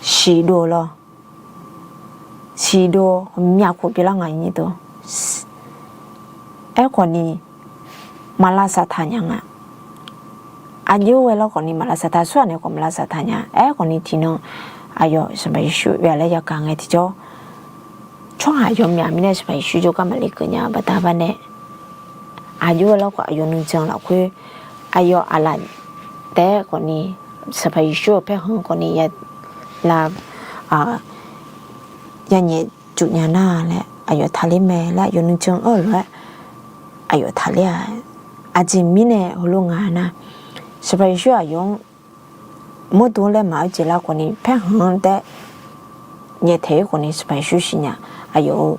siqdov lawr, siqdov ghawqmya khof pyeuflar nga nyiq deuq. Aerkhawf ni maqlavsaq taq nya nga. Aqjox ghae lawr khawf ni maqlavsaq taq, aqsurghaq nae khawf maqlavsaq taq nya. Aerkhawf ni tiqnan aqyawf Sanqpaq Yeqsur oe-aq laer yagaq ngae tiqjawr, tsawrhaq yawmyaq mirnae Sanqpaq Yeqsur jawrgar maqle keuv nya-eu baqda baqnae, aqjox ghae lawr khawf aqyawf nuijan lafkhoer aqyawf aqlaf taef-aer khawf ni, Sanqpaq Yeqsur-euq paerkhanq khawf ni ya la, yanyaef tsuf nya nar laer aqyawf taqler mae laer aqyawf nuijan-anr-eu lof-aer aqyawf taqler-a. Aqjeq mirnae heulof nga nar, Sanqpaq Yeqsur aqyawf-anr mawrdo-anr laer maqaer jeq lar khawf ni paerkhanq-anr taef-aer nyaeftaeq-ir khawf ni Sanqpaq Yeqsur siqnya, aqyawf-euq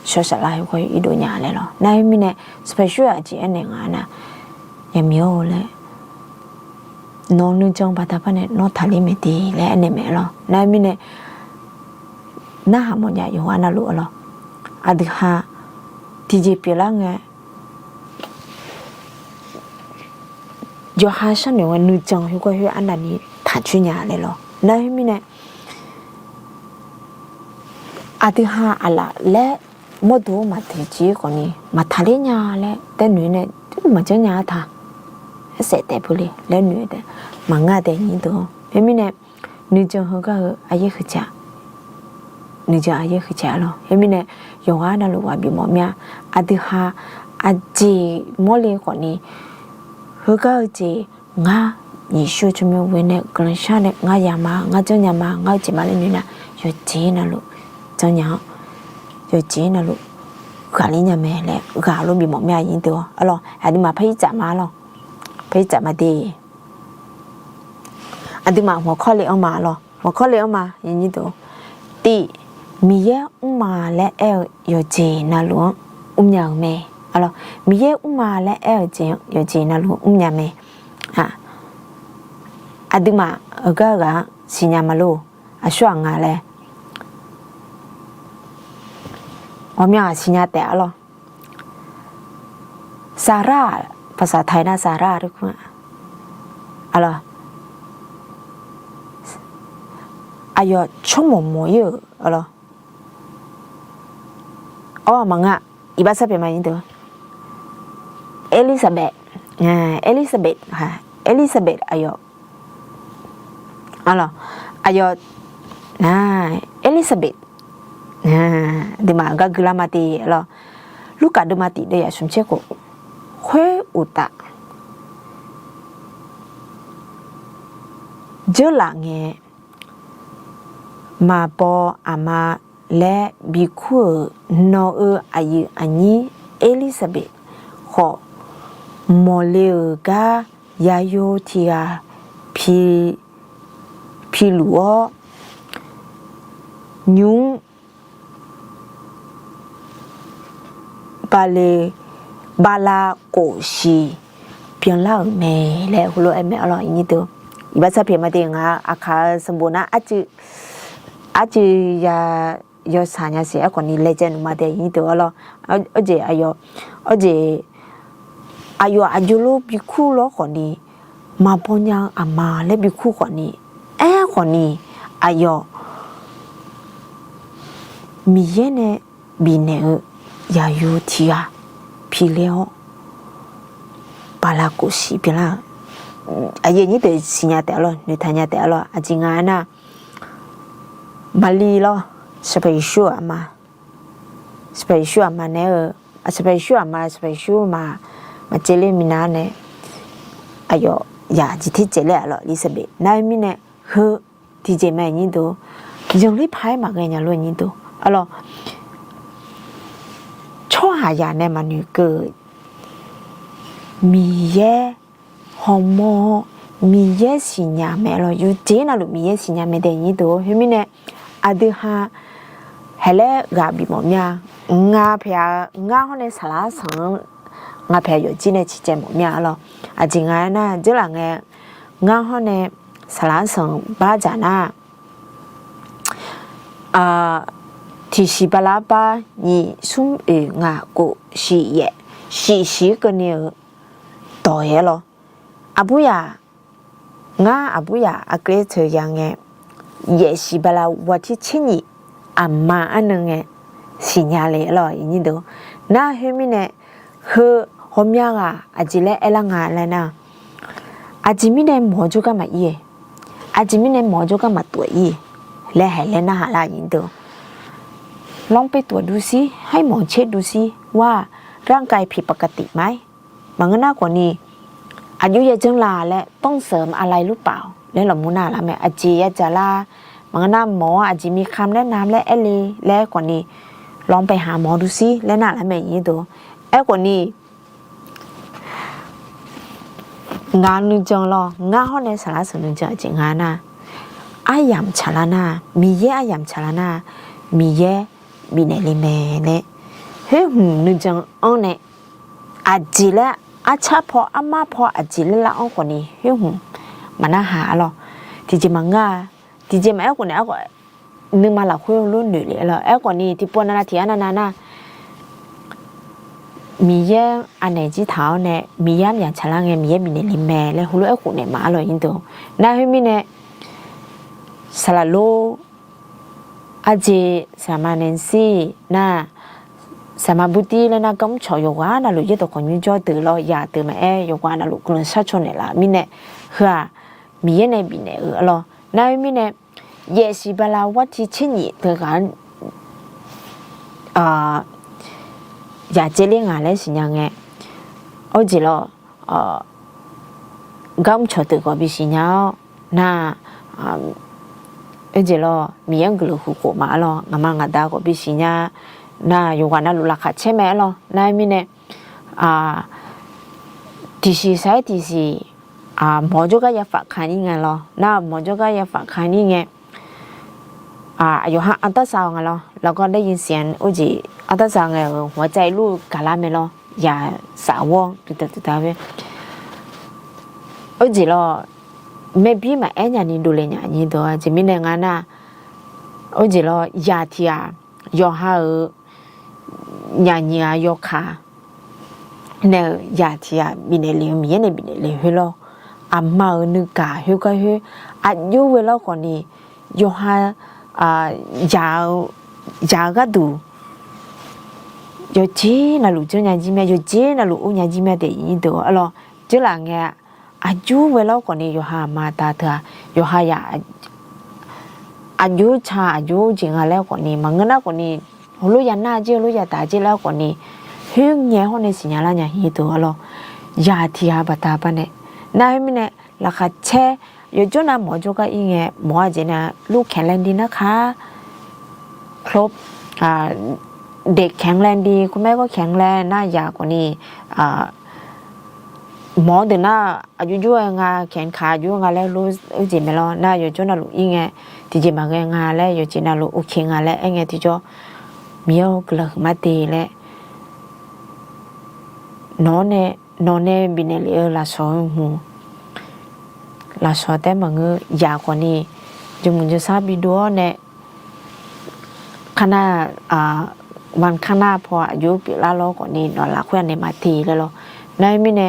shawr saflar khoer irdov nya laer lawr. Nar khoermirnae Sanqpaq Yeqsur aqjeq aernaeq nga nar, yaqmiq-awr laer nawq-eu nuijan baqda baqnae nawr taqler mae de laer aernaeq mae aer lawr. Nar khoermirnae narhaq mawfnya yawqghaq navluf aer lawr. Aqdui ha tiqjeq pyeuflar ngae yawqha sharnoeq ngae nuijan khoergar khoer arnavni taqcoer nya laer lawr. Nar khoermirnae aqdui ha aqlaf laer mawrdo-anr maqteq civ-ir khawf ni maqtaqler nya laer taer noeq nae maqjanr nya-ar ta. Arsaef taef beu le laer noeq taef maqngar taef nyir deuq-anr. Khoermirnae nuijan heugar-eu aryaer huiqdzaeq, nuijan aryaer huiqdzaeq-a lawr. Khoermirnae yawqghaq navluf ghaq bifmawf mir-a. Aqdui ha aqjeq mawrle khawf ni heugar-eu jeq ngar Yeqsur-eu tsawrmyanr ghoe nae guiqlanq shar nae ngar ya ma, ngar janrnya ma, ngar-eu jeq ma laer noeq nar, yawqjeq navluf janrnya-anr, yawqjeq navluf ghaqler nya mae laer ghaq lof bifmawf mir-a nyir deuq-awr aer lawr. Aqduimaf par-ir tsaf ma lawr, par-ir tsaf ma de. Aqduimaf hmqawq kawrle-anr ma lawr, hmqawq kawrle-anr ma nyir deuq-awr, tiq, Miqyaer mrma laer aer-eu yawqjeq navluf-anr mrnya-euq mae. Miqyaer mrma laer aer-eu jeq yawqjeq navluf mrnya mae. Aqduimaf heugar-eu ghaq-anr siqnya ma lor. Aqsurghaq nga laer ghawqmya ghaq siqnya taef-a lawr. Saqrar-aq, ภาษาไทย nar Saqrar-aq, aqyawf tsawrmawq mawq-ir-euq lawr. Awr, maqngeur-a. Iqbax sarpyaeq ma nyir deuq, Elizabeth, Elizabeth, Elizabeth aqyawf, aqyawf, Elizabeth aqduimaf gar guilar ma te lawr. Lurkaf deuvma tiq deuvyaq smq tser khof, khoer uqtaf, dzeurlaf ngae maqbaw aqma laer bikur-euq nawq-euq aqyuif aqnyir Erlirsaqbeq khawf, mawqle-euq gar yaqyo tiq ghaq pi, piluf-awr, nymq-mr bala, bala kof siq byanlar-euq mae laer heulof-aer mae arlawr. Iqbax sarpyaeq ma te, ngaq-euq aqkaq-eu sanqbof nar arcuiv ya, yawshaq nya siq. Aerkhawf ni laejae nuima te nyir deuq arlawr. Awr jeq aqyawf, awr jeq aqyawf aqjox lof bikur lawr khawf ni, maqbaw nya-eu aqma laer bikur khawf ni, aerkhawf ni aqyawf Miqyaer nae bifnaeq-eu yaqyo tiq ghaq piler-awr, bala kof siq byanlar-euq, aqyuif aqnyir deuq siqnya taef arlawr, noeqtaq nya taef arlawr. Aqjeq nga aernar, Maqli lawr, Sanqpaq Yeqsur-euq aqma, Sanqpaq Yeqsur aqma nae-eu, Sanqpaq Yeqsur aqma, Sanqpaq Yeqsur ma, maqcaevler minav nae, aqyawf yaq jeq ter caevler arlawr. Erlirsaqbeq nar-eu mirnae heu tiqjeq mae nyir deuq, zanqler paq-aer maqghae nya lof nyir deuq arlawr. Tsawrhaqzaq nae maqnoeqkeuv-euq Miqyaer hawmawr-awr Miqyaer siqnya mae lawr, yawqjeq navluf Miqyaer siqnya mae dae nyir deuq-or. Khoermirnae, aqdui ha haeqlaer ghaq bif mawf mir-a. Nga paeq-a, ngar hawr nae saqlar sanq-anr nga paeq-a yawfjir nae ciqcaev mawf mir-a lawr. Aqjeq nga aernar, dzeurlaf ngae, ngar hawr nae saqlar sanq bar dzaq nar, tiqsiq bala bar nyiq smr oeq ngaq kof shiq yaef, shiq shiq keuvni-euq dawq-aer lawr. Aqburyaq, ngar aqburyaq aqgeu teu ya ngae, yaef siq bala watir tser nyiq aqma arnan ngae siqnya le lawr, nyir deuq. Nar khoermirnae, heu ghawqmya ghaq aqjeq laer aerlar nga laer nar, aqjeq mirnae mawq-eu jawrgar maqir-e, aqjeq mirnae mawq-eu jawrgar maqtov-ir laer haeqlaer narhaq lar, nyir deuq. ลองไปตรวจดูซิ ให้หมอเช็คดูซิว่าร่างกายผิดปกติไหม Maqngeur nar khawfni, aqjox ya janr la laer ต้องเสริมอะไรหรือเปล่า laer lawqmur narhaq lar mae. Aqjeq ya dzaqlar, maqngeur nar mawq-anr aqjeq mirkhanq laer nam laer aer le laer khawfni, ลองไปหาหมอดูซิ laer narhaq lar mae, nyir deuq. Aerkhawfni, ngaq nuijan lawr, ngar hawr nae saqlar sanq nuijan aqjeq nga nar, aryamq tsaqlar nar, Miqyaer aryamq tsaqlar nar, Miqyaer bifnaeq le mae laer, khoerhmq nuijan anr nae, aqjeq laer arcar paw armar paw aqjeq laer lar-anr khawfni khoerhmq maqnar haq-a lawr. Tiqjeq maqngeur-a, tiqjeq maqaer khawfnae, nuima lafkhoer lof noeq le-a lawr. Aerkhawfni tiqpov navnav tiq-aer navnav nar, Miqyaer anaeq jir taq-awr nae Miqyaer armyaq tsaqlar ngae Miqyaer bifnaeq le mae laer heulof-aer khofnaeq ma-a lawr, nyir deuq. Nar khoermirnae, saqlaq lor arjeq saqma naeq sir nar, saqma burdir laer nar, garmr cawq yawqghaq navluf yaerdawq khawqnymr jawr deuq lawr, yaq deuq maqaer, yawqghaq navluf guiqlanq shar caw naeqlaf mirnae, heu-aq Miqyaer nae bifnaeq-euq-a lawr. Nar khoermirnae, yaef siq bala war tiv tser nyif teughaq-anr yaqdzae ler ngaq laer siqnya ngae, arjeq lawr, garmr cawq deuq khawf bisiq nya-awr nar, arjeq lawr, Miqyaer-anr guiqlanq huiq khof ma-a lawr, ngaqma ngaqda khawf bisiq nya nar, yawqghaq navluf laqkhaq caer mae-a lawr. Nar khoermirnae, tiqsiq saq-aer tiqsiq, mawq jawrgar ya faf ka-ir nga lawr. Nar mawq jawrgar ya faf ka-ir ngae, aqyawf ha ardarsaq-awq nga lawr. Laqgawr daer yin siq-anr urjeq ardarsaq ngae-euq hawqcav-ir lur-eu gaqlar mae lawr. Yaq saf-awr duqdaq duqdaq-aer, urjeq lawr, maerbir maqaer nyani dovle nya nyir deuq-a. Aqjeq mirnae nga nar, urjeq lawr, yaq tiq ghaq yawqha-euq nyaf nyiq ghaq yawkaq nae-euq yaq tiq ghaq bifnaeq le-eu Miqyaer nae bifnaeq le khoer lawr, aqma-euq nuigaq khoergar khoer, aqjox ghoe lawr khawfni, yawqha, yaq-eu gharduq yawqjeq navluf janrnya jir mya, yawqjeq navluf urnya jir mya daef nyir deuq-a lawr. Dzeurlaf ngae, aqjox ghoe lawr khawfni yawqha aqma aqda teu-aq, yawqha yaq aqjox ca aqjox jeq nga laer khawfni, maqngeur nar khawfni, heulof ya nar jir heulof ya daq jir laer khawfni, khoerngae hawr nae siqnya lar nya nyir deuq-a lawr. Yaq tiq ghaq baqda bar nae, nar khoermirnae, laqkhaq caer, yawqjawr nav mawq jawrgar ir ngae, mawq-a jeq nav lur kaeq laer ndi nar ka, ครบ เด็กแข็งแรงดี คุณแม่ก็แข็งแรง nar yaq khawfni, mawq-awr deuq nar, aqjox jur-aer nga, kaeq ka aqjox nga laer lor-eu jeq mae lawr. Nar yawqjawr navluf ir ngae, tiqjeq maqghae nga laer yawqjeq navluf โอเค nga laer aer ngae tiqjawr, Miqyaer-or guiqlanq huiqma de laer, nawq-awr nae, nawq nae bifnaeq lef-eu lafsawq-eu hmq, lafsawq taef-aer maqngeur, yaq khawfni, jawrmuiq jawrsar bidov-awr nae, kar nar, วันข้างหน้า paw aqjox pyeuflar lawr khawfni nawq lafkhoer-a naeq ma de laer lawr. Nar khoermirnae,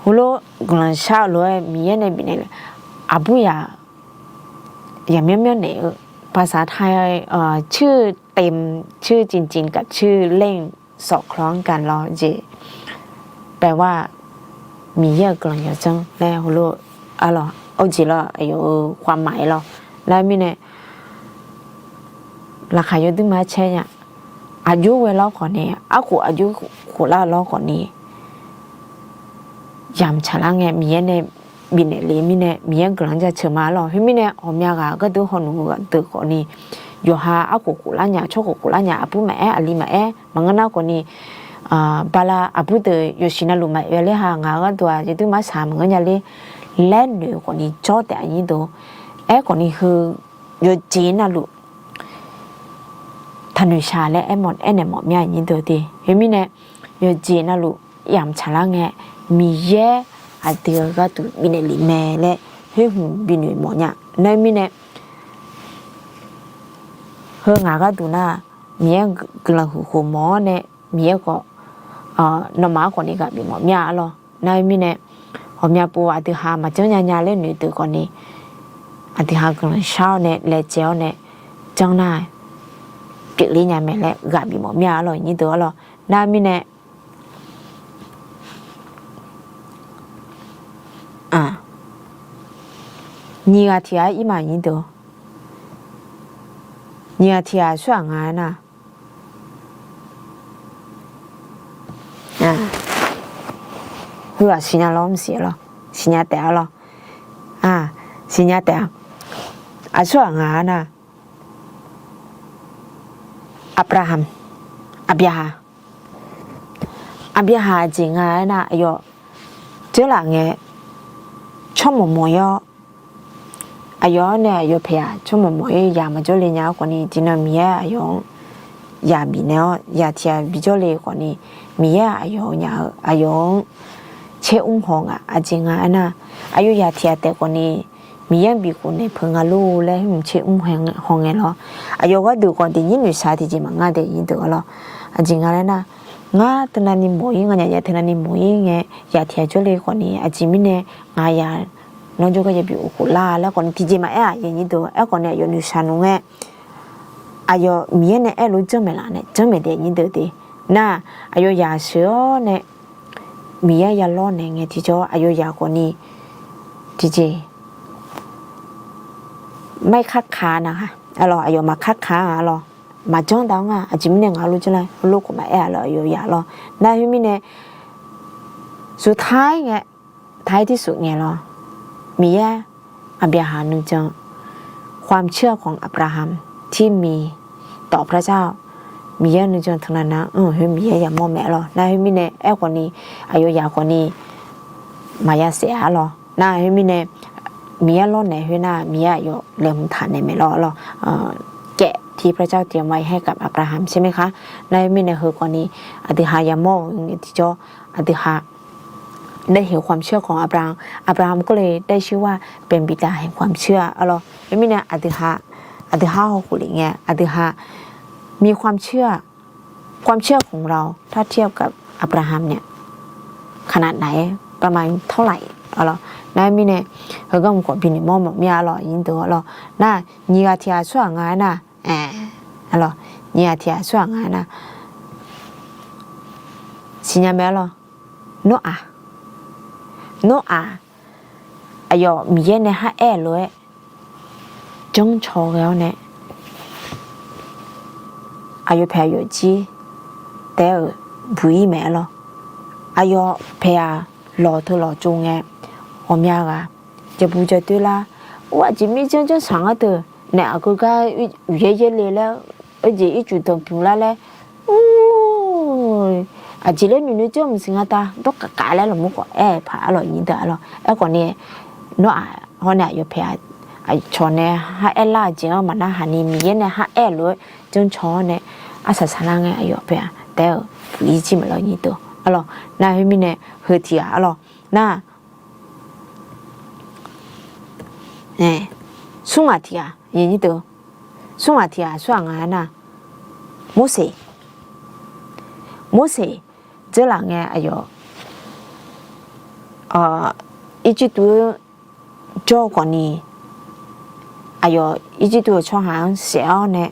heulof guiqlanq shar-eu lof-aer Miqyaer nae bifnaeq le, aqbur yaq, yaqmyanr myanr naeq-eu, ภาษาไทย ชื่อเต็ม ชื่อจริงๆ กับชื่อเล่น สอดคล้องกัน lawr jeq แปลว่า Miqyaer-euq guiqlanq yawdzanr laer heulof-a lawr, arjeq lawr, aqyawf-euq ความหมาย lawr. Nar mirnae, laqkhaq yawduir ma-aer caer nya. Aqjox ghoe lawr khawfni, arkhof aqjox khoflar lawr khawfni, yamq tsaqlar ngae Miqyaer nae bifnaeq le mirnae, Miqyaer guiqlanq jaceuq ma lawr. Khoermirnae, ghawqmya ghaq gharduq hawnmq-eu ghaq deuq khawfni, yawqha arkhof khoflar nya, tsawrkhof khoflar nya, aqbur maqaer, aqli maqaer, maqngeur nar khawfni, bala aqbur deuq yawqsiq navluf maqoe ler ha, ngaq-eu gharduq-aq yawduir ma-aer shaq maqngeur nya ler. laer noeq khawfni jawr taef-a nyir deuq. Aerkhawfni heu yawqjeq navluf taqnoeq shaq laer aermawf, aernaeq mawf mir-a nyir deuq de. Khoermirnae, yawqjeq navluf yamq tsaqlar ngae, Miqyaer aqdui-eu gharduq bifnaeq lef mae laer khoer hmq binoeq mawf nya. Nar mirnae, heu ngaq gharduq nar, Miqyaer guiqlanq huiq khof mawf-awr nae, Miqyaer khawf, nawmaf-anr khawfni ghaq bif mawf mir-a arlawr. Nar khoermirnae, ghawqmya pov aqdui ha maqjanr nya nya laer noeq deuq khawfni, aqdui ha guiqlanq shar-awr nae laejae-awr nae janr nar, pyeufler nya mae laer ghaq bif mawf mir-a arlawr nyir deuq arlawr. Nar mirnae, nyiq ghaq tiq ghaq-aer ir ma nyir deuq. Nyiq ghaq tiq ghaq aqsur ghaq nga aernar, heughaq siqnya lawr maqsiq arlawr, siqnya taef arlawr. Siqnya taef-a. Aqsur ghaq nga aernar, Aqbyaqhaq, Aqbyaqhaq, Aqbyaqhaq aqjeq nga aernar, aqyawf dzeurlaf ngae, tsawrmawq mawq-ir-awr, aqyawf-anr nae aqyawf paeq-aq tsawrmawq mawq-ir yaq maqjawr le nya-eu khawfni, tiqnan Miqyaer aqyawf-anr yaq bifnaeq-awr, yaq tiq ghaq bijawr le khawfni, Miqyaer aqyawf-eu nya-eu aqyawf-anr tser mr haw nga. Aqjeq nga aernar, aqyawf yaq tiq ghaq taef khawfni, Miqyaer-anr bifkhof naeq peuq nga lor laer hmq tser mr haw ngae lawr. Aqyawf gharduq khawf tiqnyir noeqshaq tiqjeq maqngar daef nyir deuq arlawr. Aqjeq nga laer nar, ngar teunavni mawq-ir, nganyaf yaf teunavni mawq-ir ngae, yaq tiq ghaq jawr le khawfni, aqjeq mirnae ngaq yaq nawr jawrgar yabi of khof lar laer khawfni tiqjeq maqaer-aq, nyir deuq aerkhawfni aqyawf noeqshaq nmr ngae, aqyawf Miqyaer nae aerlof-aer janrmaeq laf nae janrmaeq daef nyir deuq de. Nar, aqyawf yaq sheuq-awr nae Miqyaer ya lawrnaeq ngae tiqjawr aqyawf yaq khawfni, tiqjeq maqkar kaq nar-aq arlawr, aqyawf maqkar kaq-a arlawr, maqjanr dav-anr nga. Aqjeq mirnae ngaq lof janr lar, heulof khawf maqaer-aq laer aqyawf yaq lawr. Nar khoermirnae, สุดท้าย ngae, ท้ายที่สุด ngae lawr, Miqyaer Aqbyaqhaq nuijan ความเชื่อของอับราฮัมที่มีต่อพระเจ้า Miqyaer nuijan teunavnav-anr-euq khoer Miqyaer yamawr mae arlawr. Nar khoermirnae aerkhawfni, aqyawf yaq khawfni maqya saef-a arlawr. Nar khoermirnae, Miqyaer lawrnaeq khoernar Miqyaer aqyawf laeqhmq taq naeq maeq lawr arlawr. แกะที่พระเจ้าเตรียมไว้ให้กับอับราฮัมใช่ไหมคะ Nar khoermirnae heu khawfni, aqdui ha yamawr-euq ngae tiqjawr, aqdui ha ได้เห็นความเชื่อของอับราฮัม อับราฮัมก็เลยได้ชื่อว่าเป็นบิดาแห่งความเชื่อ arlawr. Khoermirnae aqdui ha, aqdui ha hawkhof lef ngae, aqdui ha มีความเชื่อ ความเชื่อของเราถ้าเทียบกับอับราฮัมเนี่ย ขนาดไหน ประมาณเท่าไหร่ arlawr. Nar khoermirnae, heugar mq khawf binoeq mawr mawf mir-a arlawr, nyir deuq arlawr. Nar, nyiq ghaq tiq ghaq aqsur ghaq nga aernar, arlawr, nyiq ghaq tiq ghaq aqsur ghaq nga aernar, siqnya mae arlawr. Noraq, Noraq, aqyawf Miqyaer nae kharaer-eu lof-aer janrcaw ghae-awr nae, aqyawf paeq aqyawf jir taef-aer-euq buq-ir mae arlawr. Aqyawf paeq-aq lawq teu lawq tsov ngae, ghawqmya ghaq jaqbu jaqdoer lar, or aqjeq mirjanr janrsanq ngar deuq nae aqgeu gar uqyaer yaerle laer, oejeq ircuf danqbymq lar laer, aqjeq laer noeqnoeq janr maqsiq nga ta dawrkaf kaf laer lafmur khawf aer-eu paq arlawq nyir deuq arlawr. Aerkhawfni, Noraq hawr nae aqyawf paeq aqcawq nae kharaer lar-eu jeq-anr maqnarhaq ni Miqyaer nae kharaer-eu lof-aer janrcaw-awr nae arsaq saqlar ngae aqyawf paeq-aq taef-aer-euq buq-ir jir maeq lawr nyir deuq arlawr. Nar khoermirnae heu tiq ghaq arlawr. Nar, smr ghaq tiq ghaq, smr ghaq tiq ghaq aqsur ghaq nga aernar, Morseq, Morseq dzeurlaf ngae aqyawf Irjirtuv jawr-eu khawfni, aqyawf Irjirtuv-euq tsawrhaq-anr saef-awr nae,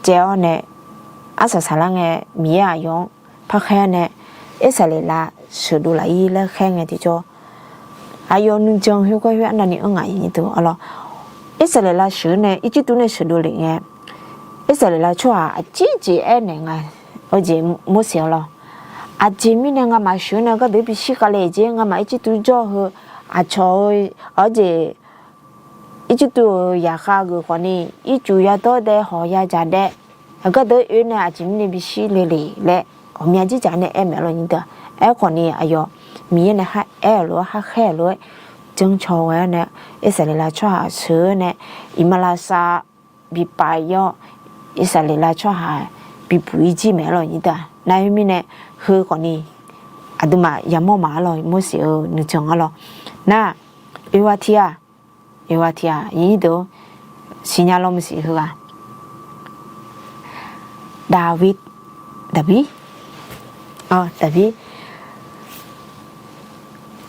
caev-awr nae, arsaq saqlar ngae Miqyaer aqyawf-anr parkhaer-awr nae, Irsaqleqlav sheuqdov laf-ir laer khaer ngae tiqjawr, aqyawf nuijan khoergar khoer arnavni anr ngaq nyir deuq arlawr. Irsaqleqlav sheuq-eu nae Irjirtuv nae sheuqdov lef ngae, Irsaqleqlav tsawrhaq aqjeq jeq aernaeq nga, oejeq Morseq arlawr. Aqjeq mirnae ngamaf sheuq-eu nae gardeuq bishir khavle jeq, ngamaf Irjirtuv jawr-eu heu aqcawq-eu, oejeq Irjirtuv-euq yaqkhav geuf khawfni, ircuf yadawr dae hawq yadzaq dae, gardeuq oe nae aqjeq mirnae bishir le le laer ghawqmya jirdzaq nae aer maeq lawr nyir deuq. Aerkhawfni aqyawf Miqyaer nae kharaer-euq lof-aer, khakhaer-euq lof-aer, janrcaw ghae-awr nae, Irsaqleqlav tsawrhaq sheuq-awr nae, iqmalavshav bi pav-ir-awr, Irsaqleqlav tsawrhaq bibuq-ir jir maeq-aer lawq nyir deuq-aq. Nar khoermirnae, heu khawfni aqduimaf yamawr maf-ar lawq, Morseq-euq nuijan-ar lawq. Nar, oeqghaq tiq ghaq, oeqghaq tiq ghaq nyir deuq-or, siqnya law maqsiq heughaq. Daqbir, Daqbir, Daqbir,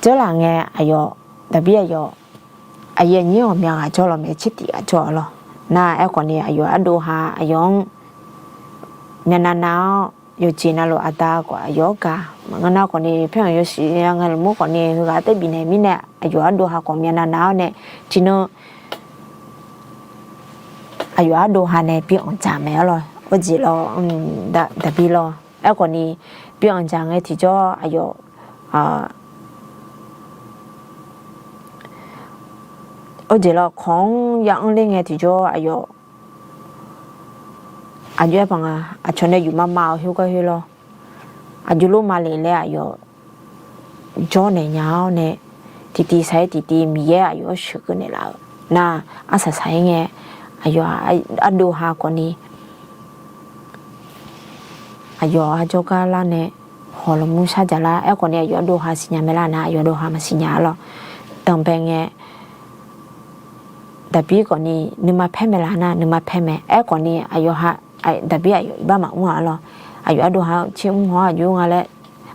jawrlaf ngae aqyawf, Daqbir aqyawf, aqyuif aqnyir ghawqmya ghaq jawr lawq mae, tsertif ghaq jawr-ar lawq. Nar aerkhawfni aqyawf ardov ha aqyawf-anr myavnav nav-awr, yawqjeq navluf aqda khawf aqyawf-anr gaq maqngeur nar khawfni, paer-anr yawshuif ya ngae lmur khawfni heughaq taef bifnaeq mirnae aqyawf ardov ha khawf myavnav nav-awr nae, tiqnan aqyawf ardov ha nae bi anqdzaq maeq-ar lawq. Orjeq lawr, Daqbir lawr. Aerkhawfni bi anqdzaq ngae tiqjawr aqyawf, orjeq lawr kawq-anr ya anr ler ngae tiqjawr aqyawf, aqjox-aer paq nga, aqcawq nae yufma ma-awq khoergar khoer lawr. Aqjox lof ma le laer aqyawf jawrnaeq nya-awr nae, tiqtiv saq-aer tiqtiv Miqyaer aqyawf-anr sheuqkeuv naeqlaf-euq nar, arsaq saq-aer ngae, aqyawf ardov ha khawfni aqyawf-anr jawrgar lar nae hawq lmur shar dzaq lar. Aerkhawfni aqyawf ardov ha siqnya mae lar nar, aqyawf ardov ha maqsiqnya-ar lawq. Danqbae ngae, Daqbir khawfni nuima paer mae lar nar, nuima paer mae. Aerkhawfni aqyawf ha, Daqbir aqyawf iqbax maqmr-a lawq. Aqyawf ardov ha tser mr haw-awr aqjox nga laer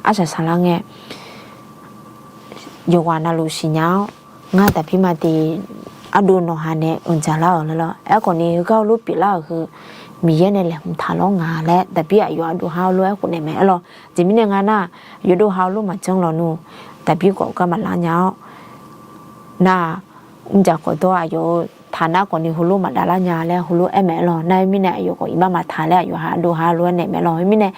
arsaq saq lar ngae, yawqghaq navluf siqnya-awr, ngar Daqbir ma de, ardov nawq ha nae anqdzaq lar-euq laer lawr. Aerkhawfni heugar heulof pyeuflar-euq heu Miqyaer nae laeqhmq taq lawr nga laer Daqbir aqyawf ardov ha heulof-aer khofnaeq mae-ar lawq. Aqjeq mirnae nga nar, aqyawf ardov ha heulof maqjanr lawq nmr, Daqbir khawf gar maqlar nya-awr nar, mrjaq khawf dawr aqyawf-eu taq nar khawfni heulof maqdav lar nya laer heulof-aer maeq-ar lawq. Nar khoermirnae aqyawf khawf iqbax maqtaq laer aqyawf ha ardov ha heulof-aer naeq mae lawq. Khoermirnae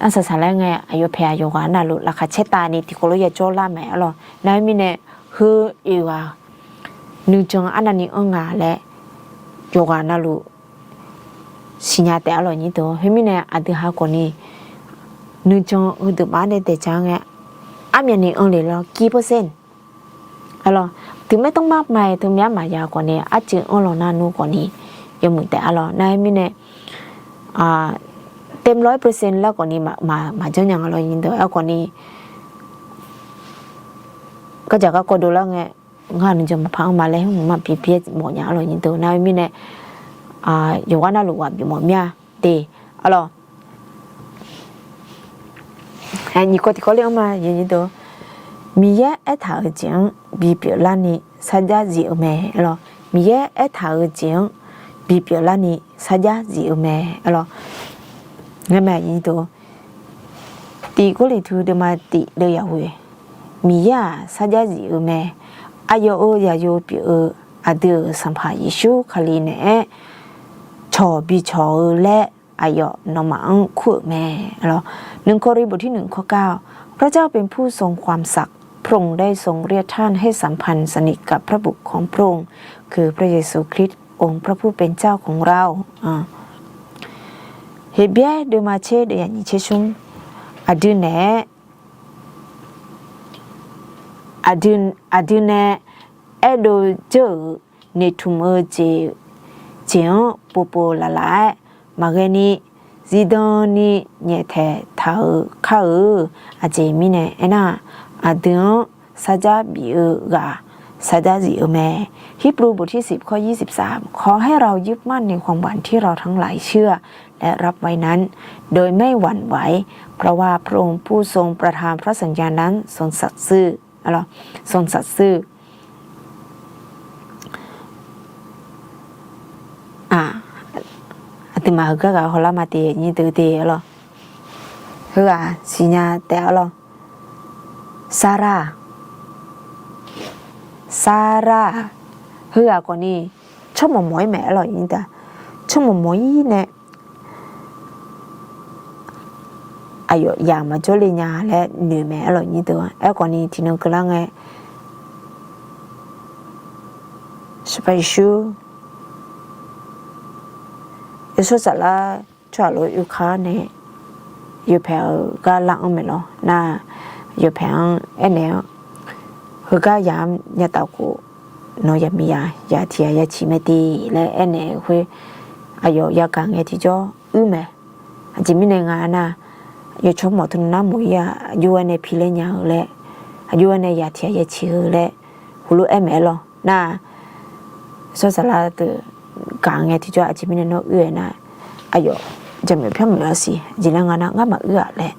arsaq saq laer ngae aqyawf paeq-aq yawqghaq navluf laqkhaq caer tavni tiqkawv lof ya jawr lar maeq-ar lawq. Nar khoermirnae heu oeq ghaq nuijan arnavni anr nga laer yawqghaq navluf siqnya taef-ar lawq nyir deuq. Khoermirnae aqdui ha khawfni nuijan heudeuq paf-aer nae daeq ja-anr ngae, armyavni anr le lawr kir percent lawq. Teumaer tanrmar mae teu myav maqya khawfni arcuiv anr lawq nar nmr khawfni yawmuiq taef-ar lawq. Nar khoermirnae เต็มร้อยเปอร์เซ็นต์ laer khawfni maqjanr nya nga lawq nyir deuq. Aerkhawfni gardzaq garkawv dovlar ngae, ngar nuijan maqpar anr ma laer hmq ma bibyaer mawf nya-ar lawq nyir deuq. Nar khoermirnae yawqghaq navluf ghaq bif mawf mir-a de-ar lawq. Nyiq kawv tiqkawv ler anr ma, Miqyaer aertaq-euq jeq-anr bipyeuf larni sarjax zif-eu mae-ar lawq. Miqyaer aertaq-euq jeq-anr bipyeuf larni sarjax zif-eu mae-ar lawq. Ngar mae, Tiq Gawrliqtu deuvma tiq deuv yaqghoe, Miqyaer-aq sarjax zif-eu mae. Aqyawf-euq zaqyo pyeuf-eu aqdui-euq Sanqpaq Yeqsur Kali naeq-aer cawq bicawq-eu laer aqyawf nawmaf-anr kur-euq mae-ar lawq. หนึ่งโครินธ์ บทที่หนึ่ง ข้อเก้า พระเจ้าเป็นผู้ทรงความสัตย์ พระองค์ได้ทรงเรียกท่านให้สัมพันธ์สนิทกับพระบุตรของพระองค์ คือพระเยซูคริสต์ องค์พระผู้เป็นเจ้าของเรา Heqbyaer deuvma tser deuv yaqnyiq tser smr, aqdui naeq-aer, aqdui nae aerdov dzeur-euq noeqtmq-eu jeq, jeq-anr povpov laflaf-aer maqghae ni zifdan ni nyaeftaeq taq-euq kar-eu. Aqjeq mirnae aernar-aq, aqdui-anr sarjax bif-eu ghaq sarjax zif-eu mae. ฮีบรู บทที่สิบ ข้อยี่สิบสาม ขอให้เรายึดมั่นในความหวังที่เราทั้งหลายเชื่อและรับไว้นั้น โดยไม่หวั่นไหว เพราะว่าพระองค์ผู้ทรงประทานพระสัญญานั้นทรงสัตย์ซื่อ ทรงสัตย์ซื่อ Aqduimaf heugar ghaq hawlar ma te nyir deuq te-ar lawq. Heughaq siqnya taef-ar lawq. Sara, Sara-aq, heughaq khawfni tsawrmawq mawq-ir mae-ar lawq nyir deuq. Tsawrmawq mawq-ir nae aqyawf yaq maqjawr le nya laer noeq mae-ar lawq nyir deuq. Aerkhawfni tiqnan keuvlar ngae, Sanqpaq Yeqsur, Yeqsur saflar tsawrhaq lof oekar nae yawpaeq-euq gar lar-anr maeq lawq. Nar, yawpaeq-anr aernaeq-awr, heugar yamq-anr yataf khof, nawq yaqmiqzaq yaq tiq ghaq ya ciq mae te laer aernaeq khoer, aqyawf yagaq ngae tiqjawr uir mae. Aqjeq mirnae nga nar, yawqtsawrmawq teunar mawq-ir-aq, aqjox-aer nae piler nya-eu laer, aqjox-aer nae yaq tiq ghaq ya ciq-eu laer, heulof-aer maeq-aer lawr nar, sawr saqlar deuq gaq ngae tiqjawr aqjeq mirnae nawr uir-aer nar, aqyawf jaqmyawf pyawrmawf-awr siq. Aqjeq laer nga nar, ngar maquir-aq laer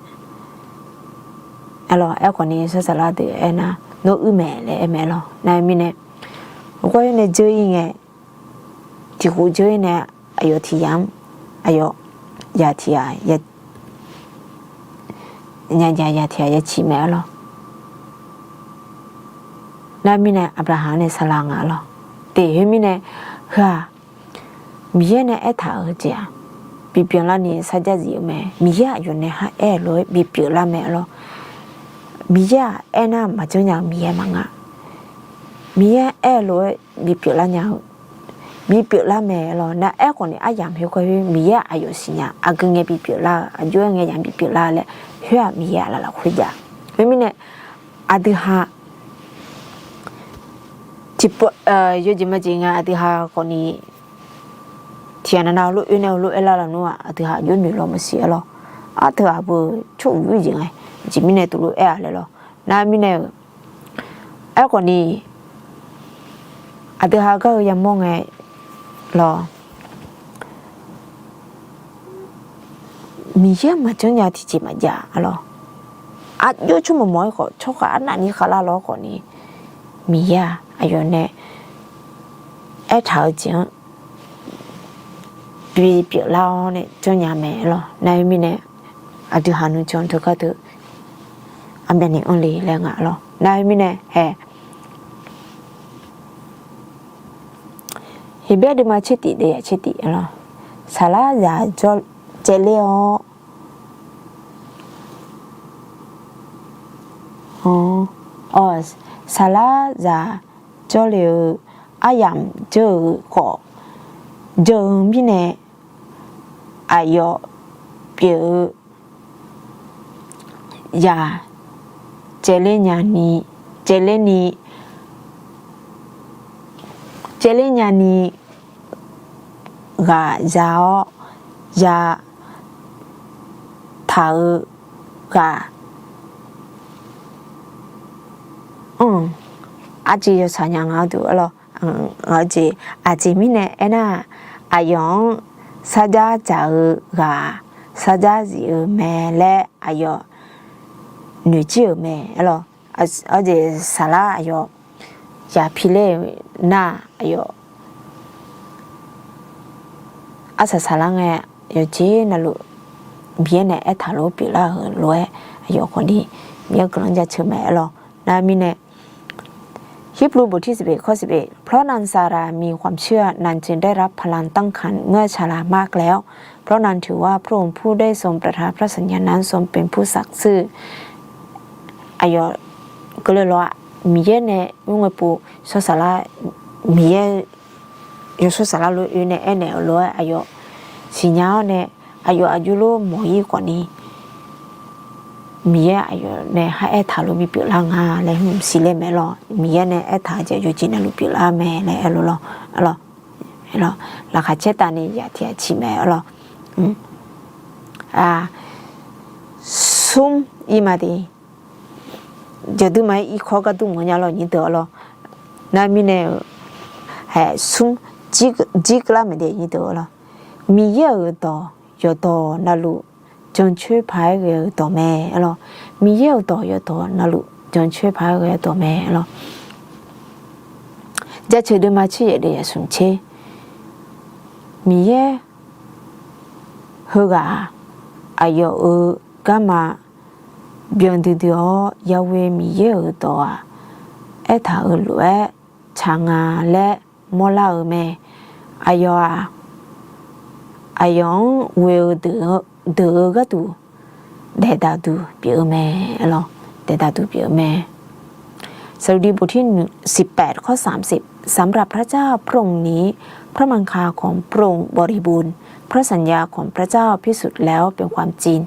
aer lawr. Aerkhawf ni sawr saqlar deuq aernar, nawr uir mae laer aer mae-aer lawr. Nar-eu mirnae, heugar-aer nae dzeur-ir ngae, tiq khof dzeur-ir nae, aqyawf tiq yamq-anr, aqyawf yaq tiq ghaq nya nya yaq tiq ghaq ya ciq mae-aer lawr. Nar mirnae Aqbyaqhaq nae saqlaq nga lawr. Teq khoermirnae, heu-aq, Miqyaer nae aertaq-eu jeq-aq, bipyeuf larni sarjax zif-eu mae. Miqyaer aqyawf nae kharaer-eu lof-aer bipyeuf lar mae-aer lawr. Miqyaer-aq aernar maqjanr nya-eu Miqyaer maqnga. Miqyaer aer-eu lof-aer bipyeuf lar nya-eu, bipyeuf lar mae-aer lawr. Nar aerkhawf ni aryamq khoergar khoer Miqyaer aqyawf siqnya aqgeu ngae bipyeuf lar-eu, aqjox-aer ngae yamq bipyeuf lar laer, khoer-aq Miqyaer aqlaf lafkhoer jav. Khoermirnae, aqdui ha tiqpov, yawjeq majeq ngae aqdui ha khawfni tiq ghaq navnav heulof oe nae heulof aerlar laf nmr-aq, aqdui ha aqjox noeq law maqsiq-aer lawr. Arteu aqbur tsawruq yur jeq ngae, aqjeq mirnae tuvlof aer-a laer lawr. Nar mirnae-euq, aerkhawfni aqdui ha gar-eu yamawr ngae lawr, Miqyaer maqjanr nya tiqjeq maqjav-a lawr. Aqjox tsawrmawq mawq-aer khawf, tsawrhaq arnavni khavlar lawr khawfni, Miqyaer-aq aqyawf nae aertaq-eu jeq-anr bipyeuf lar-awr nae janrnya mae-aer lawr. Nar-eu mirnae, aqdui ha nuijan teugar deuq aqmyanni anr le laer nga lawr. Nar-eu mirnae hae, Heqbyaer deuvma tser tif deuv yaq tser tif-aer lawr, saqlar zaq jawr caevler-awr, saqlar zaq jawrle-eu aryamq dzeur-eu khawf, dzeur-eu mirnae aqyawf pyeuf-eu zaq caevler nyani, caevler ni, caevler nyani ghaq za-awr, za taq-eu ghaq, arjeq yawtsaq nya nga-eu duq-aer lawr. Aqjeq, aqjeq mirnae aernar-aq, aqyawf-anr sarjax dzaq-eu ghaq-aq, sarjax zif-eu mae laer aqyawf noeqjir-euq mae-aer lawr. Arjeq saqlar aqyawf yaq piler-eu nar-aq, aqyawf arsaq saqlar ngae, yawqjeq navluf Miqyaer nae aertaq lof-aer pyeuflar-euq lof-aer aqyawf khawfni Miqyaer guiqlanq jaceuq mae-aer lawr. Nar mirnae, ฮีบรู บทที่สิบเอ็ด ข้อสิบเอ็ด เพราะนางซารามีความเชื่อ นางจึงได้รับพลังตั้งครรภ์ เมื่อชรา มากแล้ว เพราะนางถือว่าพระองค์ผู้ได้ทรงประทานพระสัญญานั้นทรงเป็นผู้ศักดิ์ซื่อ Aqyawf keuvle lof-aq, Miqyaer nae mr ngae pov sawr saqlar, Miqyaer yawshawr saflar lof-aer oe nae aernaeq-euq lof-aer aqyawf siqnya-awr nae, aqyawf aqjox lof mawq-ir khawfni, Miqyaer aqyawf nae khar aertaq lof bipyeuf lar nga laer hmq siqle mae lawr. Miqyaer nae aertaq-eu jeq yawqjeq navluf pyeuflar mae laer aer lof lawr. Laqkhaq caer tavni yaq tiq yaq ciq mae lawr. Smr ir ma de. Jawqdui ma-aer irkawr gardur mawrnya lawr nyir deuq-awr lawr. Nar mirnae-euq, hae smr jir keuvlar mae de nyir deuq-awr lawr. Miqyaer-euq dawq yawqdawq navluf jancoer paq-aer ghae-eu dawq mae lawr. Miqyaer-euq dawq yawqdawq navluf jancoer paq-aer ghae-eu dawq mae lawr. Jaceuq deuvma tser yaef deuq yaf smq tser. Miqyaer heughaq-aq, aqyawf-euq garma byan duidui-awr, Yahweh Miqyaer-euq dawq-aq, aertaq-euq lof-aer tsaq nga laer mawrlar-eu mae. Aqyawf-aq, aqyawf-anr ghoe-eu deuq-eu gharduq daeqdaq duq pyeuf-eu mae. Daeqdaq duq pyeuf-eu mae. สดุดีบทที่สิบแปด ข้อสามสิบ สำหรับพระเจ้าพระองค์นี้ พระมังคลาของพระองค์บริบูรณ์ พระสัญญาของพระเจ้าพิสุทธิ์แล้วเป็นความจริง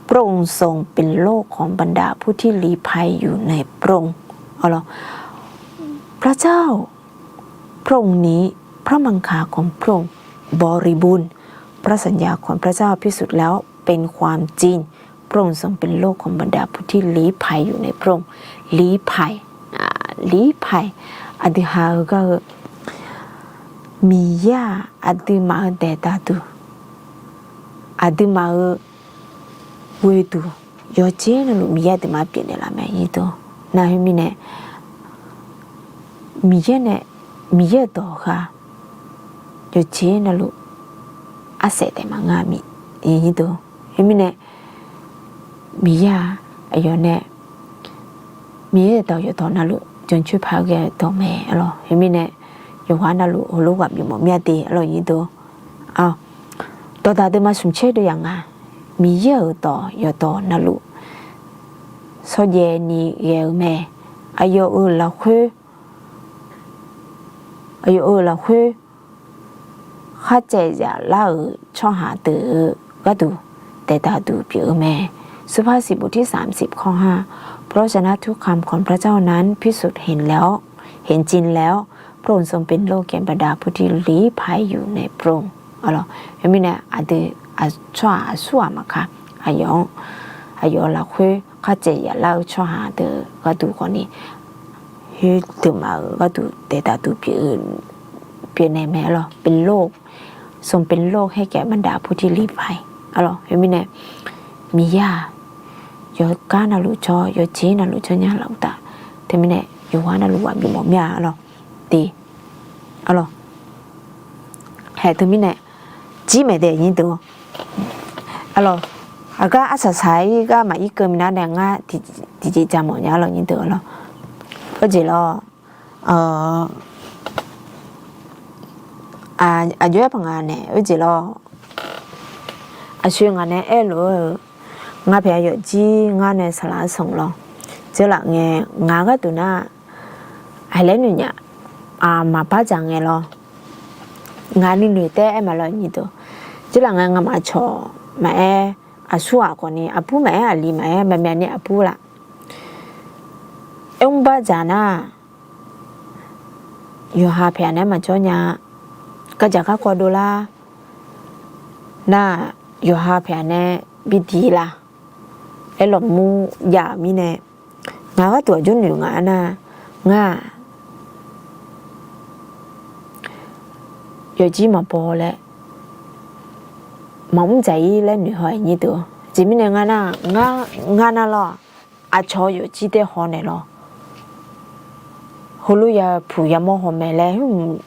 พระองค์ทรงเป็นโล่ของบรรดาผู้ที่ลี้ภัยอยู่ในพระองค์ พระเจ้า พระองค์นี้ พระมังคาของพระองค์บริบูรณ์ พระสัญญาของพระเจ้าพิสูจน์แล้วเป็นความจริง พระองค์ทรงเป็นโล่ของบรรดาผู้ที่ลี้ภัยอยู่ในพระองค์ ลี้ภัย อ่า ลี้ภัย aqdui ha-eu gar-eu Miqyaer-aq aqduimaf-eu daeqdaq duq, aqduimaf-eu ghoeduq yawqjeq navluf Miqyaer aqduimaf pyeufnaeq laf mae nyir deuq. Nar khoermirnae, Miqyaer nae, Miqyaer-euq dawq heu-aq yawqjeq navluf arsaef taef maqngeur-a, nyir deuq. Khoermirnae, Miqyaer-aq aqyawf nae Miqyaer-euq dawq yawqdawq navluf jancoer paq-aer ghae-eu dawq mae arlawq. Khoermirnae, yawqghaq navluf heulof ghaq bifmawf mir-a de arlawq nyir deuq. Dawqdaq deuvma smq caer deuv yaq nga, Miqyaer-euq dawq yawqdawq navluf shawrjaev ni ghae-eu mae. Aqyawf-euq lafkhoer, aqyawf-euq lafkhoer kharcaev zaflar-euq tsawrhaq deuq-eu gharduq daeqdaq duq pyeuf-eu mae. สุภาษิตบทที่สามสิบข้อห้า เพราะชนะถ้อยคำของพระเจ้านั้นพิสูจน์เห็นแล้ว เห็นจริงแล้ว พระองค์ทรงเป็นโล่แก่บรรดาผู้ที่ลี้ภัยอยู่ในพระองค์ arlawq. Khoermirnae, aqdui tsawrhaq aqsurghaq maqkaq, aqyawf-anr, aqyawf-euq lafkhoer kharcaev zaflar-eu tsawrhaq deuq gharduq khawfni, khoerdeuq maf-euq gharduq daeqdaq duq pyeuf-eu pyeufnaeq mae arlawq. เป็นโล่ ทรงเป็นโล่ให้แก่บรรดาผู้ที่ลี้ภัย arlawq. Khoermirnae, Miqyaer-aq yawqgar navluf jawr, yawqjeq navluf jawrnya laf uqtaf, teumirnae yawqghaq navluf ghaq bifmawf mir-a arlawq. De arlawq. Haeq teumirnae jir maeq daef nyir deuq arlawq. Aqgar arsaq saq-ir gar maqir keuv minav nae ngar tiqjeq ja mawf nya arlawq nyir deuq arlawq. Oejeq lawr, aqjox-aer paq nga nae oejeq lawr, aqshoe ngaq nae aerlof-eu, ngar pyaeq yawfjir ngar nae saqlaq-aer sanq lawr. Dzeurlaf ngae, ngaq gharduq nar, aqlaer noeq nya, maqbar dzaq ngae lawr. Ngaq nuinoeq taef-aer maqlawr nyir deuq. Dzeurlaf ngae ngamaf cawq maqaer, aqsurghaq khawfni aqbur maqaer, aqli maqaer, maqmyaq ni aqbur laf. Aermr bar dzaq nar, yawqha pyaeq nae maqjawr nya, gardzaq garkawv dovlar nar, yawqha pyaeq nae bidiq laf. Aerlawq mur jav-euq mirnae, ngaq gharduq aqjox noeq nga nar, ngar-aq, yawfjir maqbaw laer, maqmr dzaq-ir laer noeq haw-aer nyir deuq. Aqjeq mirnae ngar nar, ngar nar lawr, aqcawq-eu yawfjir taef haw naeq lawr. Heulof ya puq yamawr haw mae laer, hmq,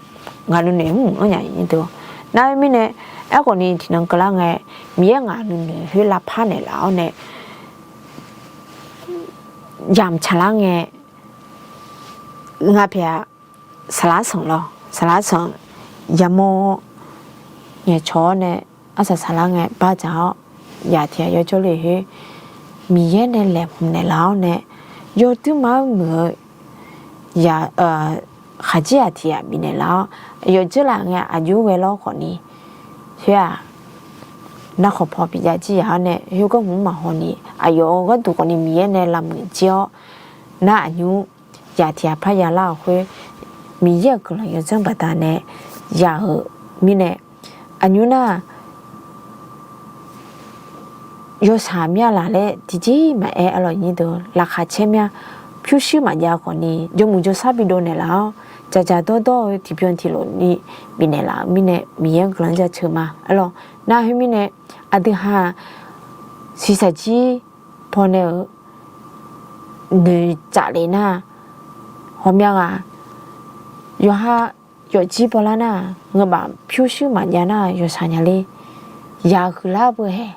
ngaq nuinoeq hmq anr nya nyir deuq. Nar khoermirnae, aerkhawfni tiqnan keuvlar ngae, Miqyaer ngaq nuinoeq khoer lavpar naeqlaf-awr nae, yamq tsaqlar ngae, ngaq pyaeq-a, saqlar sanq lawr, saqlar sanq yamawr-awr, ngaeqcawq-awr nae arsaq saqlar ngae bardzaq-awr, yaq tiq ghaq yawjawr le khoer, Miqyaer nae laeqhmq naeqlaf-awr nae, yawduirma-aer muiq-eu khaqdzerzaq tiq ghaq bifnaeq laf-awr, yawqdzeurlaf ngae aqjox ghae lawr khawfni, khoer-aq, narkhawq paw bijav jir yaq-awr nae, khoergar hmq maqhaw ni, aqyawf-euq gharduq khawfni Miqyaer nae lavmuiq jir-awr, nar aqnymr yaq tiq ghaq parya lar-euq khoer, Miqyaer-euq guiqlanq yawdzanr baqdanae yaq-euq mirnae, aqnymr nar yawshaq mya laf laer tiqjeq maqaer arlawq nyir deuq, laqkhaq caer mya, pyurshuir maqjav khawfni, jawrmuiq jawrshar bidov naeqlaf-awr, dzaqdzaq dawrdawr-eu tiqbyan tiqlof ni bifnaeq laf-euq mirnae, Miqyaer-anr guiqlanq jaceuq ma arlawq. Nar khoermirnae, aqdui ha-aq, shiqshaq jir pawnae-euq noeqtsaf le nar, ghawqmya ghaq, yawqha yawfjir bawlar nar, ngeubaf pyurshuir maqjav nar yawshaq nya ler, yaq huiqlar beu hae,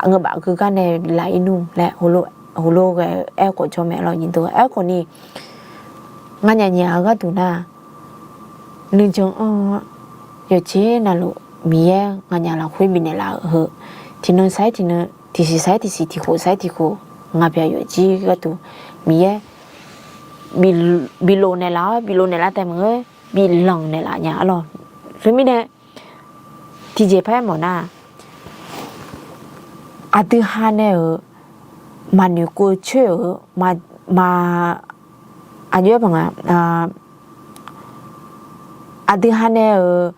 ngeubaf geugar nae laf-ir nmr laer, heulof ghae-eu aerkhawf jawr mae arlawq nyir deuq. Aerkhawfni, nganyaf nyaf-eu gharduq nar, nuijan anr-awr, yawqjeq navluf Miqyaer nganyaf lafkhoer bifnaeq laf-euq heu, tiqnan sar-aer tiqnan, tiqsiq sar-aer tiqsiq, tiqkhof sar-aer tiqkhof, ngaq pyaeq yawfjir gharduq Miqyaer biflof naeqlaf-awr, biflof naeqlaf taef maqngeur, biflanq naeqlaf nya arlawq. Khoermirnae, tiqjeq par-aer mawf nar, aqdui ha nae-euq maqnoeq kov-eu coer-euq ma, ma, Aqjox-aer paq nga, aqdui ha nae-euq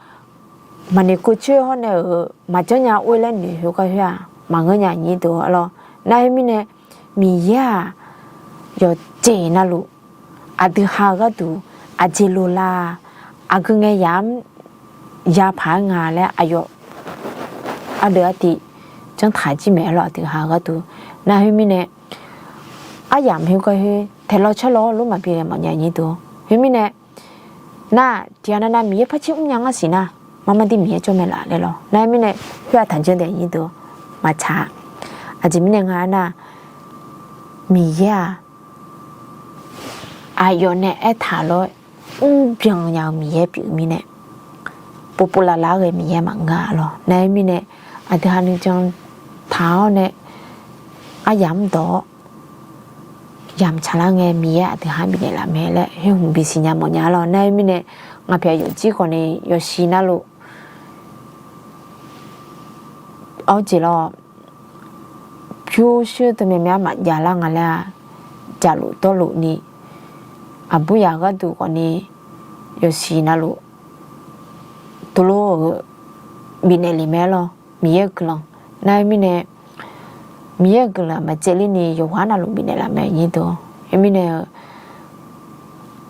maqnoeq kov coer hawr nae-euq maqjanr nya or laer noeq khoergar khoer-aq maqngeur nya nyir deuq-awr lawr. Nar khoermirnae, Miqyaer-aq yawqjeq navluf aqdui ha-eu gharduq aqjeq loq la, aqgeu ngae yamq yapaq-aer nga laer aqyawf ardeuv artiv janrtaq jir maeq-aer lawr aqdui ha-eu gharduq. Nar khoermirnae, aryamq khoergar khoer taeqlaw caerlaw-awr lor maqbi ghae mawfnya nyir deuq-awr. Khoermirnae, nar tiqghaq navnav Miqyaer par caer mrnya ngar siq nar, marmar dir Miqyaer jawr mae laf laer lawr. Nar khoermirnae, khoer-aq taqjanr daef nyir deuq-awr maqtsaq-a. Aqjeq mirnae nga aernar, Miqyaer-aq aqyawf nae aertaq lof-aer mrbyan nya-eu Miqyaer pyeuf-eu mirnae, povpov lavlav-aer ghae Miqyaer maqngeur-a lawr. Nar khoermirnae, aqdui ha nuijan taq-awr nae aryamq mrdawq-awr yamq tsaqlar ngae Miqyaer aqdui ha-anr bifnaeq laf mae laer khoer hmq bisiq nya mawfnya lawr. Nar khoermirnae, ngaq pyaeq yawfjir khawfni yawsiq navluf-awr jeq lawr, pyurshuir teu myavmyav maqjav lar nga laer-aq, jaqluf dawrluf ni aqbur yaq gharduq khawfni yawsiq navluf tuvlof-eu bifnaeq lef mae-aer lawr. Miqyaer-eu guiqlanq, nar khoermirnae, Miqyaer-euq guiqlanq maqtsaevler ni yawqghaq navluf bifnaeq laf mae nyir deuq-awr. Khoermirnae-eu,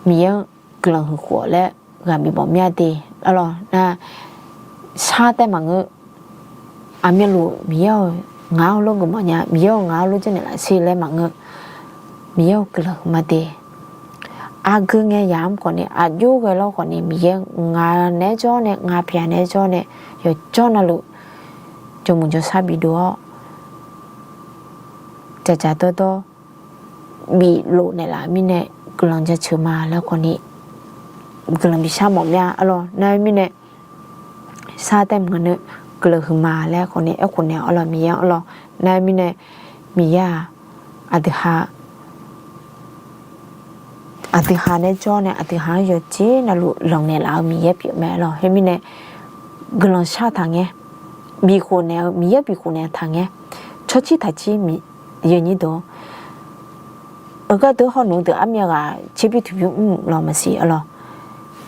Miqyaer-anr guiqlanq huiq khof-awq laer ghaq bif mawf mya de-a lawr. Nar shar taev maqngeur. Aqmyanluf Miqyaer-euq ngaq-anr heulof geufmawf nya, Miqyaer-euq ngaq-anr heulof janrnaeq laf sher laer maqngeur. Miqyaer-euq guiqlanq huiqma de. Aqgeu ngae yamq khawfni, aqjox ghae lawr khawfni, Miqyaer ngaq naeq-aer jawr nae, ngaq pyaeq naeq-aer jawr nae, yawqjawr navluf jawrmuiq jawrshar bidov-awr, dzaqdzaq dawrdawr biflof naeqlaf-eu mirnae, guiqlanq jaceuq ma laer khawfni, guiqlanq bishar mawf mya-a lawr. Nar khoermirnae, shar taev maqngeur, guiqlanq huiqma laer khawfni aerkhof naeq-awr lawr, Miqyaer-anr lawr. Nar khoermirnae, Miqyaer-aq aqdui ha aqdui ha naeq-aer jawr nae aqdui ha-anr yawqjeq navluf lanqnaeq laf-eu Miqyaer pyeuf mae lawr. Khoermirnae, guiqlanq shar taqngaer, bifkhof naeq-eu Miqyaer bifkhof naeq taqngaer, tsawrcir taqcir Miqyaer nyir deuq-awr. Heugar deuq hawnuq deuq armyav ghaq tserbymr tiqbymr mr lawr maqsiq-a lawr.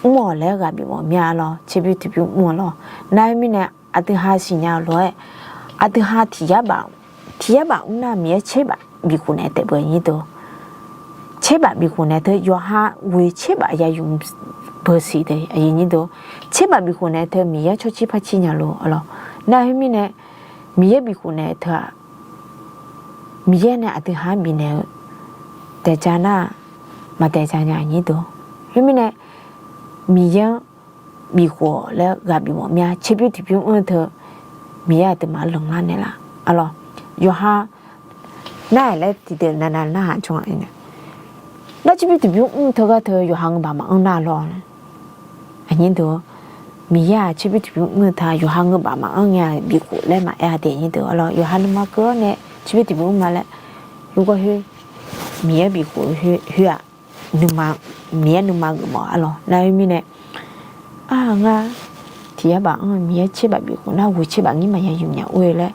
Mr-awq laer ghaq bif mawf mya-a lawr, tserbymr tiqbymr mr-a lawr. Nar khoermirnae, aqdui ha siqnya-eu lof-aer, aqdui ha tiq yar baf, tiq yar baf mr nar Miqyaer tserbaf bifkhof naeq taef beu nyir deuq-awr. Tserbaf bifkhof naeq teu yawqha ghoeq tserbaf ya yuf beu siq de, aqyuif nyir deuq-awr. Tserbaf bifkhof naeq teu Miqyaer tsawrcir parcir nya lor-a lawr. Nar khoermirnae, Miqyaer bifkhof naeq teu-aq, Miqyaer nae aqdui ha-anr bifnaeq-eu daeq ja nar-aq, maqdaeq ja nya nyir deuq-awr. Khoermirnae, Miqyaer-anr bifkhof-awq laer ghaq bif mawf mya, tserbymr tiqbymr mr-eu teu Miqyaer aqduimaf-anr lanqlar naeqlaf-a lawr. Yawqha nar-aq laer tiqdeuq navnav narhaq jawr-a. Nar tserbymr tiqbymr mr-eu teugar teu yawqha ngeubaf maqanr nar lawr. Aqnyir deuq-awr, Miqyaer-aq tserbymr tiqbymr mr-eu ta yawqha ngeubaf maqanr ngae-aq bifkhof laer maqaer-a daef nyir deuq-awr lawr. Yawqha nuima keuv-awr nae tserbymr tiqbymr mr ma laer, yawqgar khoer, Miqyaer bifkhof khoer-aq, nuima, Miqyaer nuima geufmawf-a lawr. Nar khoermirnae, aq ngar tiq yar baf anr Miqyaer tserbaf bifkhof nar ghoeq tserbaf ngir maqya yuf nya or-e laer,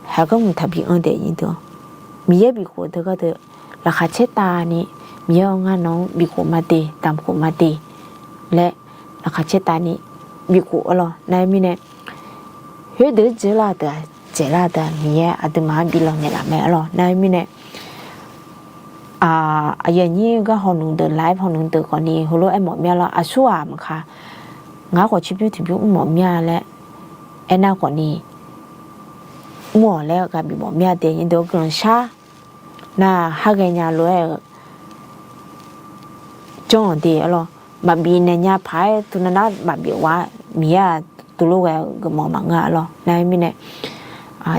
haeq gar mq taqbi anr daef nyir deuq-awr, Miqyaer bifkhof teugar deuq laqkhaq caer tavni, Miqyaer-awr ngar nawq-anr bifkhof ma de, damq khof ma de laer, laqkhaq caer tavni bifkhof-a lawr. Nar khoermirnae, khoerdeuq-anr dzeurlar deuq-aq, dzaeqlar deuq-aq, Miqyaer aqduimaf-anr bi lanqnaeq laf mae-a lawr. Nar khoermirnae, aqyuif aqnyir gar hawnuq deuq, live hawnuq deuq khawfni heulof-aer mawf mya lawr, aqsur-aq maqkaq, ngar khawf tserbymr tiqbymr mr mawf mya laer aernar khawfni, mr-awq laer ghaq bif mawf mya daef nyir deuq-awr guiqlanq shar nar-aq, har ghaenya lof-aer-eu janr-awq de-a lawr. Maqbif naeq nya paq-aer teunav nar maqbif ghaq-a, Miqyaer-aq teulof ghae-eu geufmawf maqngeur-a lawr. Nar khoermirnae,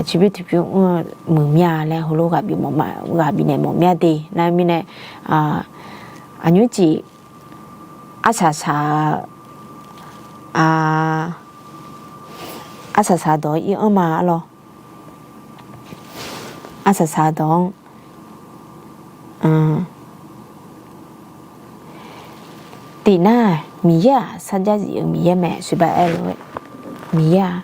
tserbymr tiqbymr mr-eu muiq mya laer heulof ghaq bif mawf ma, ghaq bifnaeq mawf mya de. Nar khoermirnae, aqnymr cif arsaq saq, arsaq saq dawq-anr ir anr ma-a lawr. Arsaq saq dawq-anr, tiqnar-aq, Miqyaer-aq sarjax zif-eu Miqyaer mae, sheuqbav aer lof-aer, Miqyaer-aq,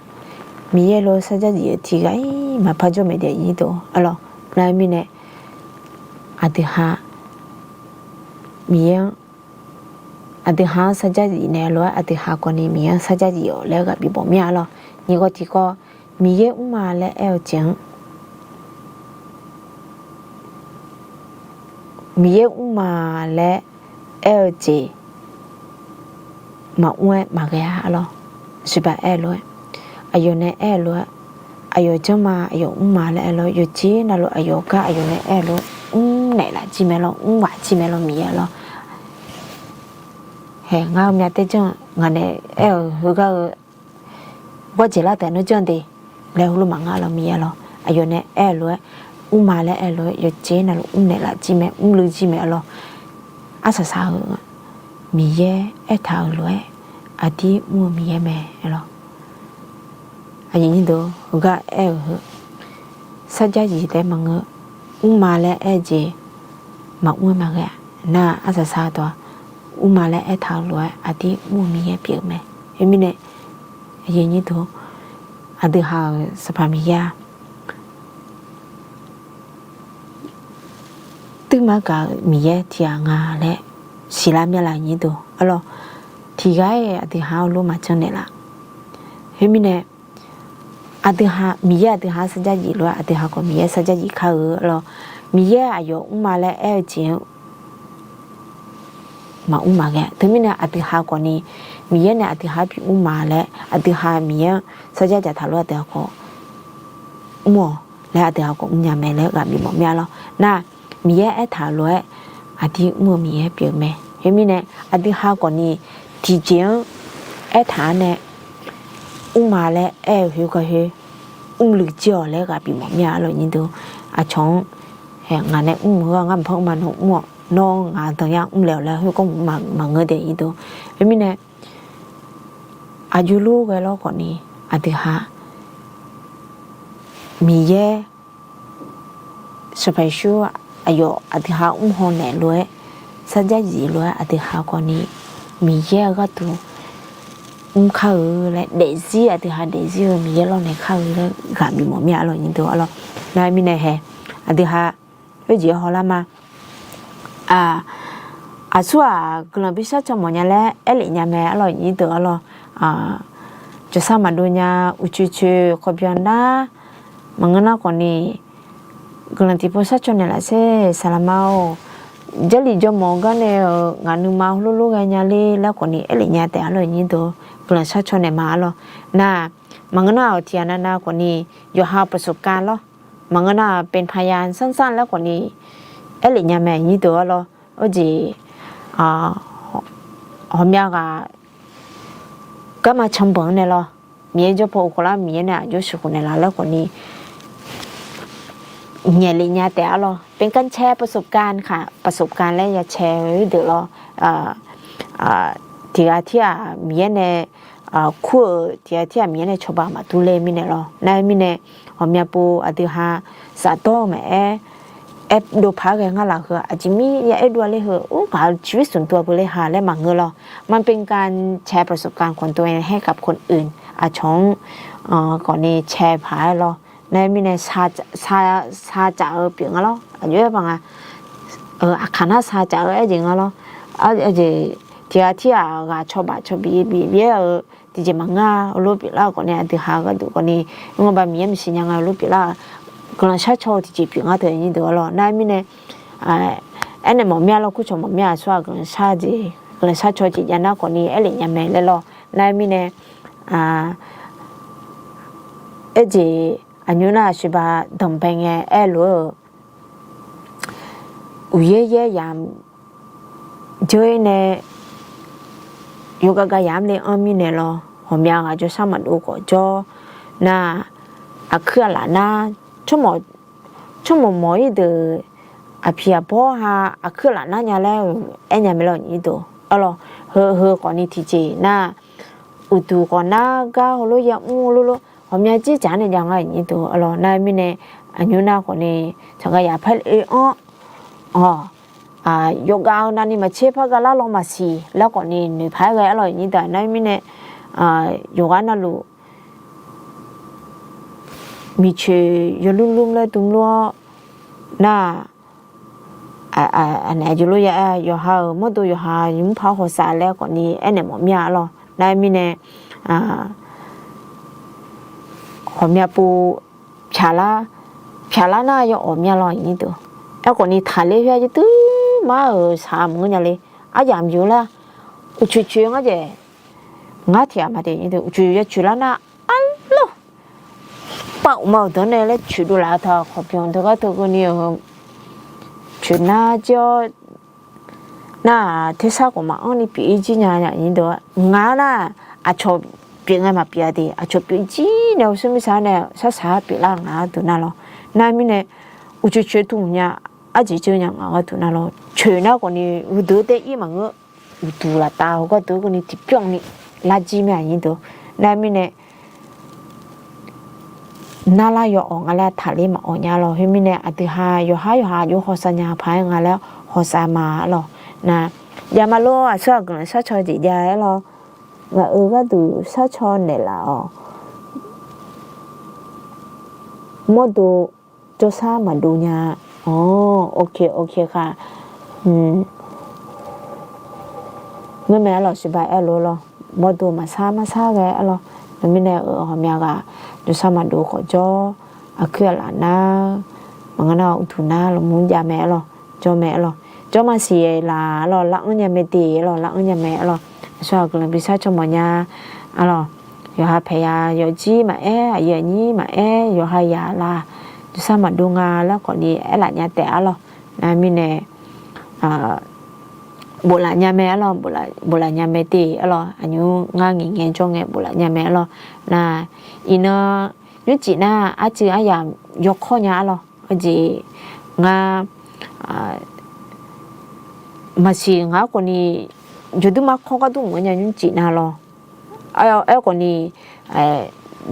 Miqyaer lof-aer sarjax zif-eu tiqghaq-ir maqpar jawr maeq daef nyir deuq-a lawr. Nar khoermirnae, aqdui ha Miqyaer-anr, aqdui ha-anr sarjax zif naeq lof-aer aqdui ha khawfni Miqyaer-anr sarjax zif-awq laer ghaq bif mawf mir-a lawr. Nyiq ghawq tiq ghawq, Miqyaer mrma laer aer-eu jeq-anr, Miqyaer mrma laer aer-eu jeq maqmr-aer maqghae-a lawr. Siqbaq aer-eu lof-aer, aqyawf nae aer-eu lof-aer, aqyawf janrma aqyawf mrma laer aer-eu lof-aer, yawqjeq navluf aqyawf gar aqyawf nae aer-eu lof-aer mrnaeq laf jir mae lawr, mrmaq jir mae lawr Miqyaer lawr. Hae, ngar-eu myav taer janr-eu ngaq nae aer-euq heugar-eu gawrjeq lar taef nar janr de laer heulof maqnga lawr Miqyaer lawr. Aqyawf nae aer-eu lof-aer, mrma laer aer-eu lof-aer yawqjeq navluf mrnaeq laf jir mae, mrluiv jir mae-a lawr. Arsaq saq-eu Miqyaer aertaq-euq lof-aer aqdir mr-eu Miqyaer mae-a lawr. Aqyuif nyir deuq-or, heugar aer-euq heu sarjax zif taef-aer maqngeur, mrma laer aer-eu jeq maqmr-aer maqghae-a. Nar arsaq saq-eu dawq-aq, mrma laer aertaq-euq lof-aer aqdir mr-eu Miqyaer pyeuf-eu mae. Khoermirnae, aqyuif nyir deuq-or, aqdui ha-euq Sanqpaq Miqyaer-a, tuirma gaq-euq Miqyaer tiqghaq nga laer siqlar myav laf nyir deuq-or lawr. Tiqghaq-iq aqdui ha-anr lof maqjanr naeq laf. Khoermirnae, aqdui ha, Miqyaer aqdui ha-anr sarjax zif lof-aer aqdui ha khawf Miqyaer sarjax zif kar-eu lawr. Miqyaer aqyawf mrma laer aer-eu jeq-anr maqmr maqghae. Teumirnae aqdui ha khawfni Miqyaer nae aqdui ha-anr bimr ma laer aqdui ha Miqyaer-anr sarjax dzaqtaq lof-aer aqdui ha khawf mr-awq laer aqdui ha khawf mrnya mae laer ghaq bif mawf mir-a lawr. Nar Miqyaer aertaq-euq lof-aer aqdir mr-eu Miqyaer pyeuf mae. Khoermirnae, aqdui ha khawfni tiqjeq-anr aertaq-anr nae mrma laer aer-eu khoergar khoer mrluiv jir-awq laer ghaq bif mawf mir-a lawr nyir deuq-or. Aqcawq-anr ngaq nae mr-eu-aq ngar maqpar mr ma, nawr mr-awq, nawr ngaq danyar mr laeq-awq laer khoergar maqngeur dae nyir deuq-or. Khoermirnae, aqjox lor ghae lawr khawfni aqdui ha Miqyaer Sanqpaq Yeqsur aqyawf aqdui ha mr haw naeq lof-aer sarjax zif lof-aer aqdui ha khawfni Miqyaer-euq gharduq mr kar-eu laer daefzir aqdui ha daefzir-eu Miqyaer lawrnaeq kar-eu laer ghaq bif mawf mir-a lawr nyir deuq-or lawr. Nar mirnae hae, aqdui ha khoerjeq-aer hawlar ma. Aqsur-aq guiqlanq bi shar caw mawf nya laer aerlef nya mae-a lawr nyir deuq-or lawr. Jawrshar maqdov nya uqcoeq coeq kawqbyan nar maqngeur nar khawfni guiqlanq tiqpov shar caw naeq laf sher saqlaq ma-or. Jarlif jawrmawf-eu gar nae-euq ngaq nuima heulof lof ghae nya ler laer khawfni aerlef nya taef-a lawr nyir deuq-or, guiqlanq shar caw naeq ma-a lawr. Nar maqngeur nar-awq tiqghaq navnav khawfni yawqha ประสบการณ์ lawr. Maqngeur nar-aq เป็นพยานสั้นๆ laer khawfni aerlef nya mae nyir deuq-or lawr. Arjeq hawqmya ghaq garma canbanq-anr nae lawr, Miqyaer jawr paw uqkhawf lar Miqyaer nae aqjox sheuqkhof naeqlaf laer khawfni nyaeq lef nya taef-a lawr. เป็นการแชร์ประสบการณ์ค่ะ ประสบการณ์ laer ya cae-eu deuq lawr. Tiqghaq tir-aq Miqyaer nae kur-euq tiqghaq tir-aq Miqyaer nae cawba maqdur ler mirnae lawr. Nar mirnae hawqmya pov aqdui ha safdawr-eu maqaer, aer dov paq-aer ghae ngar laf heu aqjeq mir ya aer dov-a ler heu ur ngaq-eu ชีวิตส่วนตัว beu ler ha laer maqngeur lawr. มันเป็นการแชร์ประสบการณ์ของตัวเองให้กับคนอื่น aqcawq-anr khawfni cae paq-aer lawr. Nar mirnae sar caf-eu pyeuf nga lawr. Aqjox-aer baq nga, aqkaq nar sar caf-eu aerjeq nga lawr. Tiqghaq tir-aq ghaq cawba cawbif bif bif-aer-eu tiqjeq maqngeur-a, heulof pyeuflar-eu khawfni aqdui ha-eu gharduq khawfni, ngar ba Miqyaer maqsiq nya nga heulof pyeuflar-eu guiqlanq shar caw-eu tiqjeq pyeuf nga teu nyir deuq-or lawr. Nar mirnae aernaeq mawf mir-a lawr, kurcawq mawf mir-a, aqsur-aq guiqlanq shar jeq guiqlanq shar caw jeq jav nar khawfni aerlef nya mae laer lawr. Nar mirnae aerjeq aqnymr nar aqsur ba danqbae ngae aerlof-eu uqyaer yaer yamq jeur-ir nae yawgav gav yamq le-anr mirnae lawr, hawqmya ghaq jawrshar maqdov khawf jawr nar, aqkuir aqlaf nar, tsawrmawq mawq-ir deuq aqpiq aqbawr ha aqkuir aqlaf nar nya laer-euq aer nya mae lawr nyir deuq-or lawr. Heu heu khawfni tiqjeq nar, uqduq khawf nar gar heulof yamr lor lor hawqmya jir dzaq-anr nae jav ngar nyir deuq-or lawr. Nar mirnae aqnymr nar khawfni saqgaq yaq par le-anr yawqgaf-eu navni maqtser par gar lar law maqsiq laer khawfni noeq paq-aer ghae-ar lawr nyir deuq. Nar mirnae yawqghaq navluf miqcoeq yawlmr lmr laer dmr lor-awr nar-aq, anaeq aqjox lof ya-aer yawqha-euq mawrdo yawqha nymr paq-awr hawsav laer khawfni aernaeq mawf mir-a arlawr. Nar-eu mirnae hawqmya pov pyaqlar, pyaqlar nar yawawq mya lawr aqnyir deuq. Aerkhawfni taqler khoer-a yawduir mar-euq shaq maqngeur nya le. Aryamq yawq lar uqcoeq coeq ngar jaeq, ngar tiq ghaq ma de, uqcoeq ya coeq lar nar arlawr, pav uqma uqdanr nae laer coeqdov laf-eu taq khawqbyanq deuq gar teu keuvni-euq coeq nar jir-awr nar-aq tersar khawf maqanr ni pyeuf-ir jir nya aqnyir deuq. Ngar nar aqcawq pyeuf ngae maqpyeuf-a de, aqcawq pyeuf jir nae uqsur mirtsaq nae sarsaq-aer pyeuflar ngaq gharduq nar lawr. Nar mirnae uqcoeq coeq tmq nya, arjeq jeur nya ngaq gharduq nar lawr. Coeq nar khawfni uqdeuq taef-ir maqngeur. Uqduq laftav heugar deuq keuvni tiqpyawr ni lar jir mae aqnyir deuq. Nar mirnae narlar yawawq nga laer taqler maqawq nya lawr. Khoermirnae aqdui ha yawqhar yawqha aqjox hawsav nya paq-aer nga laer hawsav ma arlawr. Nar jav ma lor, aqsur aqguiqlanq sharcaw jeq jav-aer lawr. Ngaq-euq gharduq sharcaw naeqlaf-awq. Mawrdo jawrshar maqdov nya. Awq, ok ok khaq. Ngeurmae arlawq, siqba aerlof lawr. Mawrdo maqsar marsar ghae arlawr. Teumirnae-euq ghawqmya ghaq jawrshar maqdov khawf jawr, aqkuir aqlaf nar, maqngeur nar uqduq nar lmqmr jav mae arlawr, jawr mae arlawr. Jawr maqsiq laf arlawr, laranr nya mae de arlawr, laranr nya mae arlawr. Aqsur aqguiqlanq bi sharcaw mawf nya arlawr. Yawqha paeqya yawfjir maqaer, aqyuif aqnyir maqaer, yawqha yaq laf jawrshar maqdov nga laer khawfni aerlaf nya taef arlawr. Nar mirnae boflaf nya mae arlawr, boflaf nya mae de arlawr. Aqnymr ngar ngaeq ngae jawr ngae boflaf nya mae arlawr. Nar iqnan nymrcif nar arcuiv aryamq yawkawr nya arlawr. Aqjeq ngar maqsiq ngaq-anr khawfni jawqdur mar kawr ghardur maqngeur nya nymrcif nar lawr. Aerkhawfni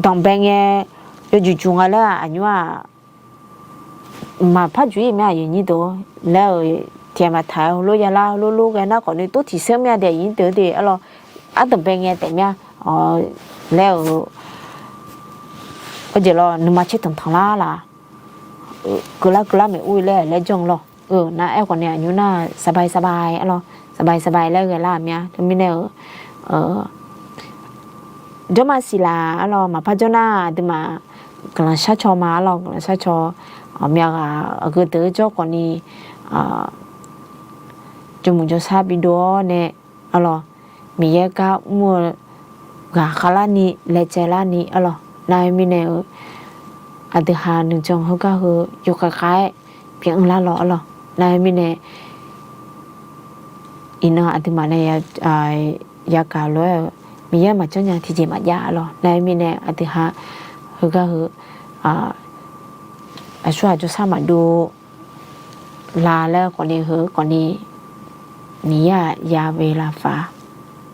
danqbae ngae yawjuq juq nga laer-aq aqnymr-aq maqpar juq-ir mae aqyuif aqnyir deuq laer-euq tiq ghaq maqtaq-aer heulof yalar heulof lof ghae nar khawfni tov tiq seur mir-a de aqnyir deuq de arlawr. Ardanqbae ngae taef mir-a laer-euq Aqjeq lawr nuima caer tanqtanq lar laf, keuvlar keuvlar maeq ur laer laer janr lawr. Nar aerkhawf ni aqnymr nar saqbae saqbae arlawr, saqbae saqbae laer ghae lar-euq mir-a. Teumirnae-euq jawr maqsiq laf arlawr, maqpar jawr nar aqduimaf guiqlanq sharcaw ma arlawr, guiqlanq sharcaw. Aqmyaq ghaq aqgeu deuq-eu jawr khawf ni jawrmuiq jawrshar bidov-awr nae arlawr, Miqyaer gar mr-eu ghaq khavlarni laejae larni arlawr. Nar-eu mirnae-eu aqdui ha nuijan heugar heu yawkhav khav-aer pyeuf-anr lar lawr arlawr. Nar-eu mirnae iqnan aqduimaf nae yagaq lof-aer-eu Miqyaer maqjanr nya tiqjeq maqjav arlawr. Nar-eu mirnae aqdui ha heugar heu aqsur aq jawrshar maqdov la laer khawf ni heu khawf ni Miqyaer-aq yawe lafaf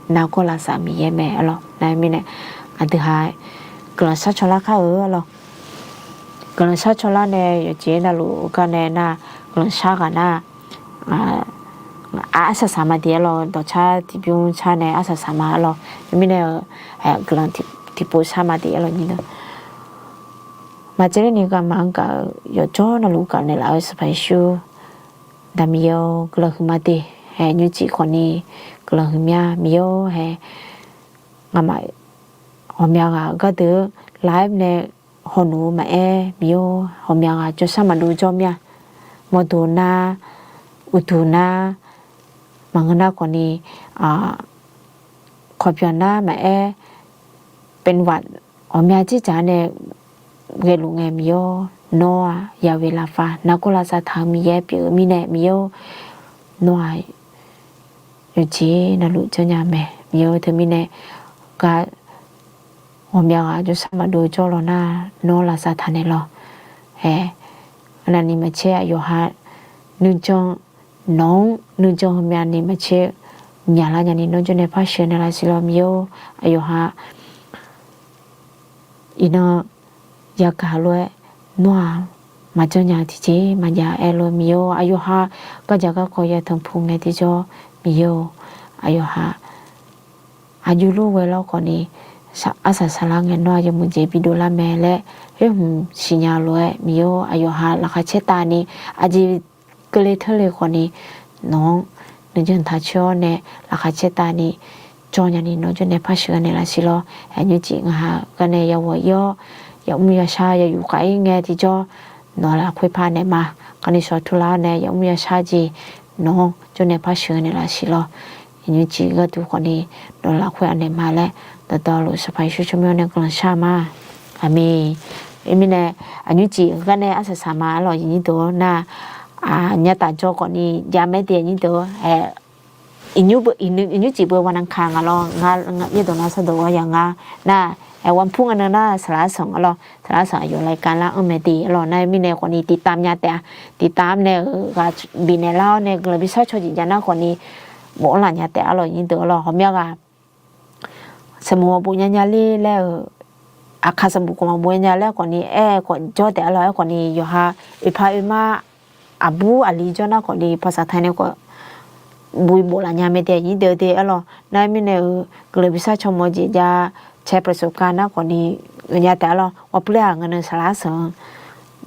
nargawr lavsav Miqyaer mae arlawr. Nar-eu mirnae aqdui ha guiqlanq sharcaw lar kar-eu arlawr. Guiqlanq sharcaw lar nae yawqjeq navluf-eu gar nae nar guiqlanq shar ghaq nar arsaq saq ma de arlawr, dawqcar tiqbymr car nae arsaq saq ma arlawr. Teumirnae-eu guiqlanq tiqpov shar ma de arlawr nyir nar Maqtsaev lerni ghamaf-anr gaq-eu yawqjawr navluf gaq naeqlaf-eu Sanqpaq Yeqsur, Aqda Miqyaer-or, guiqlanq huiqma de. Hae nymrcif khawf ni guiqlanq huiqmya Miqyaer-or, hae ngamaf ghawqmya ghaq gardeuq-eu live nae hawnoeq-eu maqaer Miqyaer-or, ghawqmya ghaq jawrshar maqdov jawr mir-a. Mawrdo nar, uqduq nar, maqngeur nar khawf ni kawqbyanq nar maqaer, เป็นหวัด ghawqmya jirdzaq nae ghaeluf ngae Miqyaer-or, nawr-aq yawe lafaf nargawr lavsav taq-eu Miqyaer pyeuf-eu mirnae Miqyaer-or, nawr-aq yawqjeq navluf janrnya mae Miqyaer-or. Teumirnae gar ghawqmya ghaq jawrshar maqdov jawr lawq nar nawr lavsav taq naeq lawq. Hae, arnavni maqtser aqyawf ha nuijan nawq-anr nuijan ghawqmyani maqtser nyaqlar nyani nawr jawrnae par sheuq naeq laf siq lawq Miqyaer-or. Aqyawf ha iqnan yagaq lof-aer nawr-aq maqjanr nya-eu tiqjeq maqjav-aer lof Miqyaer-or. Aqyawf ha gardzaq garkawv yatanq puq ngae tiqjawr Miqyaer-or, aqyawf ha aqjox lur ghae lawr khawf ni arsaq saqlar ngae nawr-aq yawmuiq jeq bidov lar mae laer khoer hmq siqnya lof-aer Miqyaer-or, aqyawf ha laqkhaq caer tavni aqjeq keuvle teurle khawfni, nawq-anr nuijeq taq coer-awr nae laqkhaq caertavni jawr nyani nawr jawrnae par sheuqghae naeqlaf siq lawr. Aqnymr cif ngaq ha gar nae ya ghawq ir-awr, yamr yashar ya yuf khav ir ngae tiqjawr, nawq lafkhoer par naeq ma. Garni shawr turlar-awr nae yamr yashar jeq nawq-anr jawrnae par sheuqghae naeqlaf siq lawr. Aqnymr cif gharduq khawfni nawq lafkhoer anaeq ma laer dawqtawvluf Sanqpaq Yeqsur tsawrmyanr nae guiqlanq shar ma. Aqmeq. Khoermirnae, aqnymr cif gar nae arsaq saq ma arlawq, aqnyir deuq-awr nar, aqnyir taf jawr khawfni jav mae de aqnyir deuq-awr, aqnymr cif beu wa nan kaq ngaq lawr, ngar yaerdawq nar sawrdawq-awr ya ngar nar, aer, วันพุธ nga nan nar saqlaq arsanq arlawq, saqlaq arsanq aqyawf รายการ lar anr mae de arlawq. Nar khoermirnae khawfni tiqtam nya taef-a, tiqtam nae-euq ghaq bifnaeq lar-awr nae guiqlanq bi shar caw jeq jav nar khawfni bofanr laf nya taef arlawq, aqnyir deuq arlawq. Hawqmya ghaq sanqbof maqbof nya nya ler laer-euq, aqkaq sanqbof khawf maqbof nya nya laer khawfni aer khawf jawr taef arlawq. Aerkhawfni yawqha oeqpaq oeqma aqbur aqli jawr nar khawfni ภาษาไทย nae khawf bof bof laf nya mae de aqnyir deuq de arlawq. Nar khoermirnae-euq guiqlanq bi shar caw mawf jeq jav แชร์ประสบการณ์ nar khawfni ghawqnya taef arlawq. วันพฤหัส nga nan saqlaq arsanq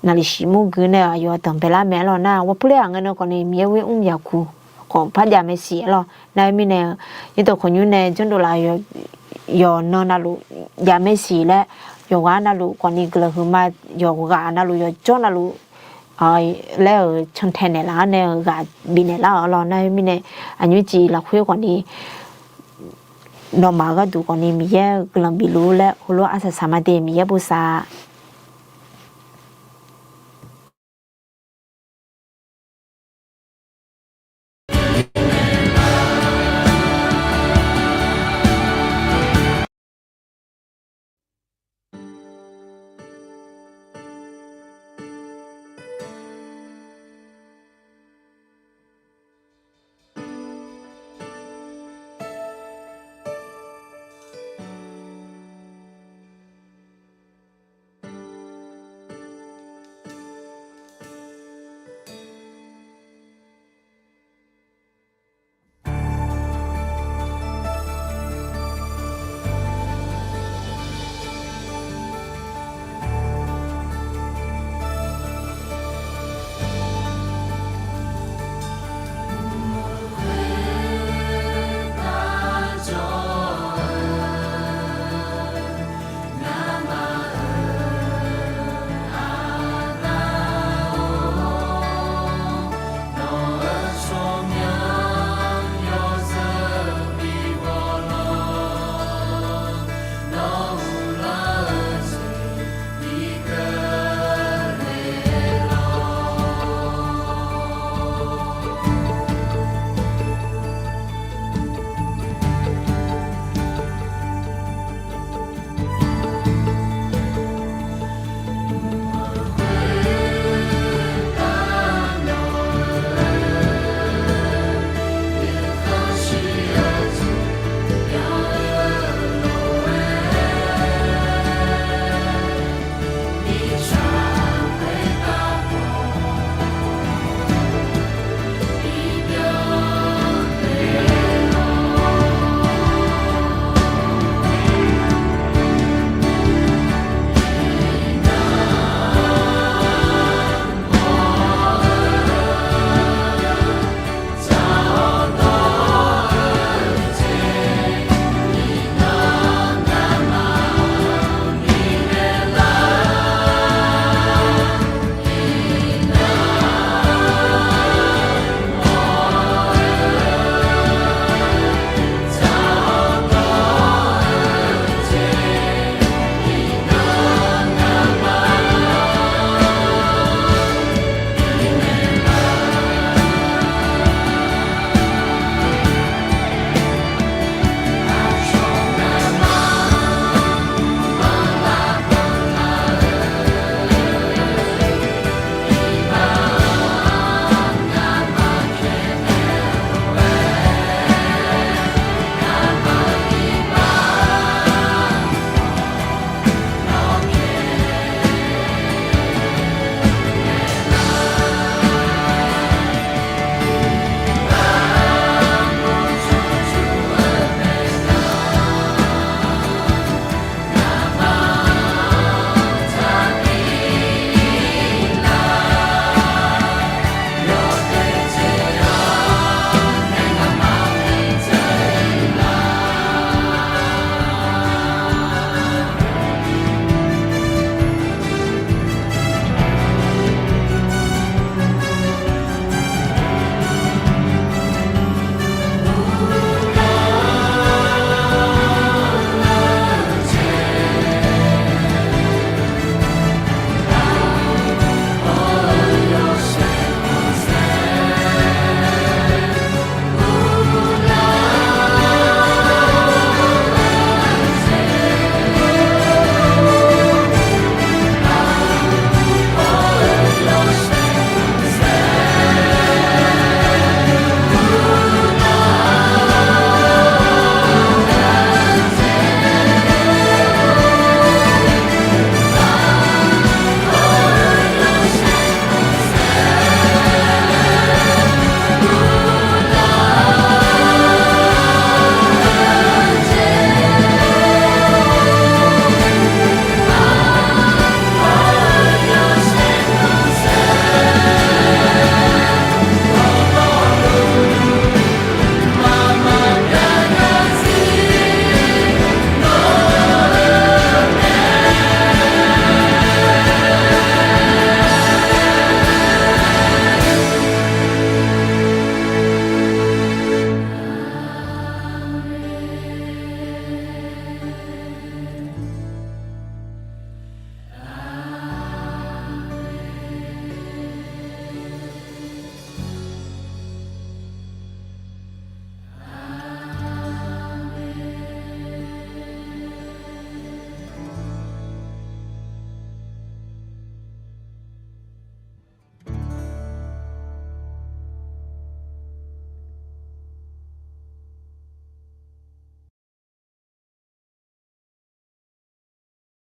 naqliq shiq mur gui nae aqyawf danqbae lar mae arlawq. Nar วันพฤหัส nga nan khawfni Miqyaer ghoer mr yaqkuq khawf par jav mae siq arlawq. Nar khoermirnae-eu, yaerdawq khawqnymr nae janrdov laf yawqnan navluf jav mae siq laer, yawqghaq navluf khawfni guiqlanq huiqma, yawqghaq navluf yawqjawr navluf laer-euq cantae naeqlaf-awr nae-euq ghaq bifnaeq lar-euq arlawq. Nar khoermirnae, aqnymr cif lafkhoer khawfni nawmaf-eu gharduq khawfni Miqyaer-eu guiqlanq bifluf-ur laer heulof-aer arsaq saq ma de, Miqyaer bosav.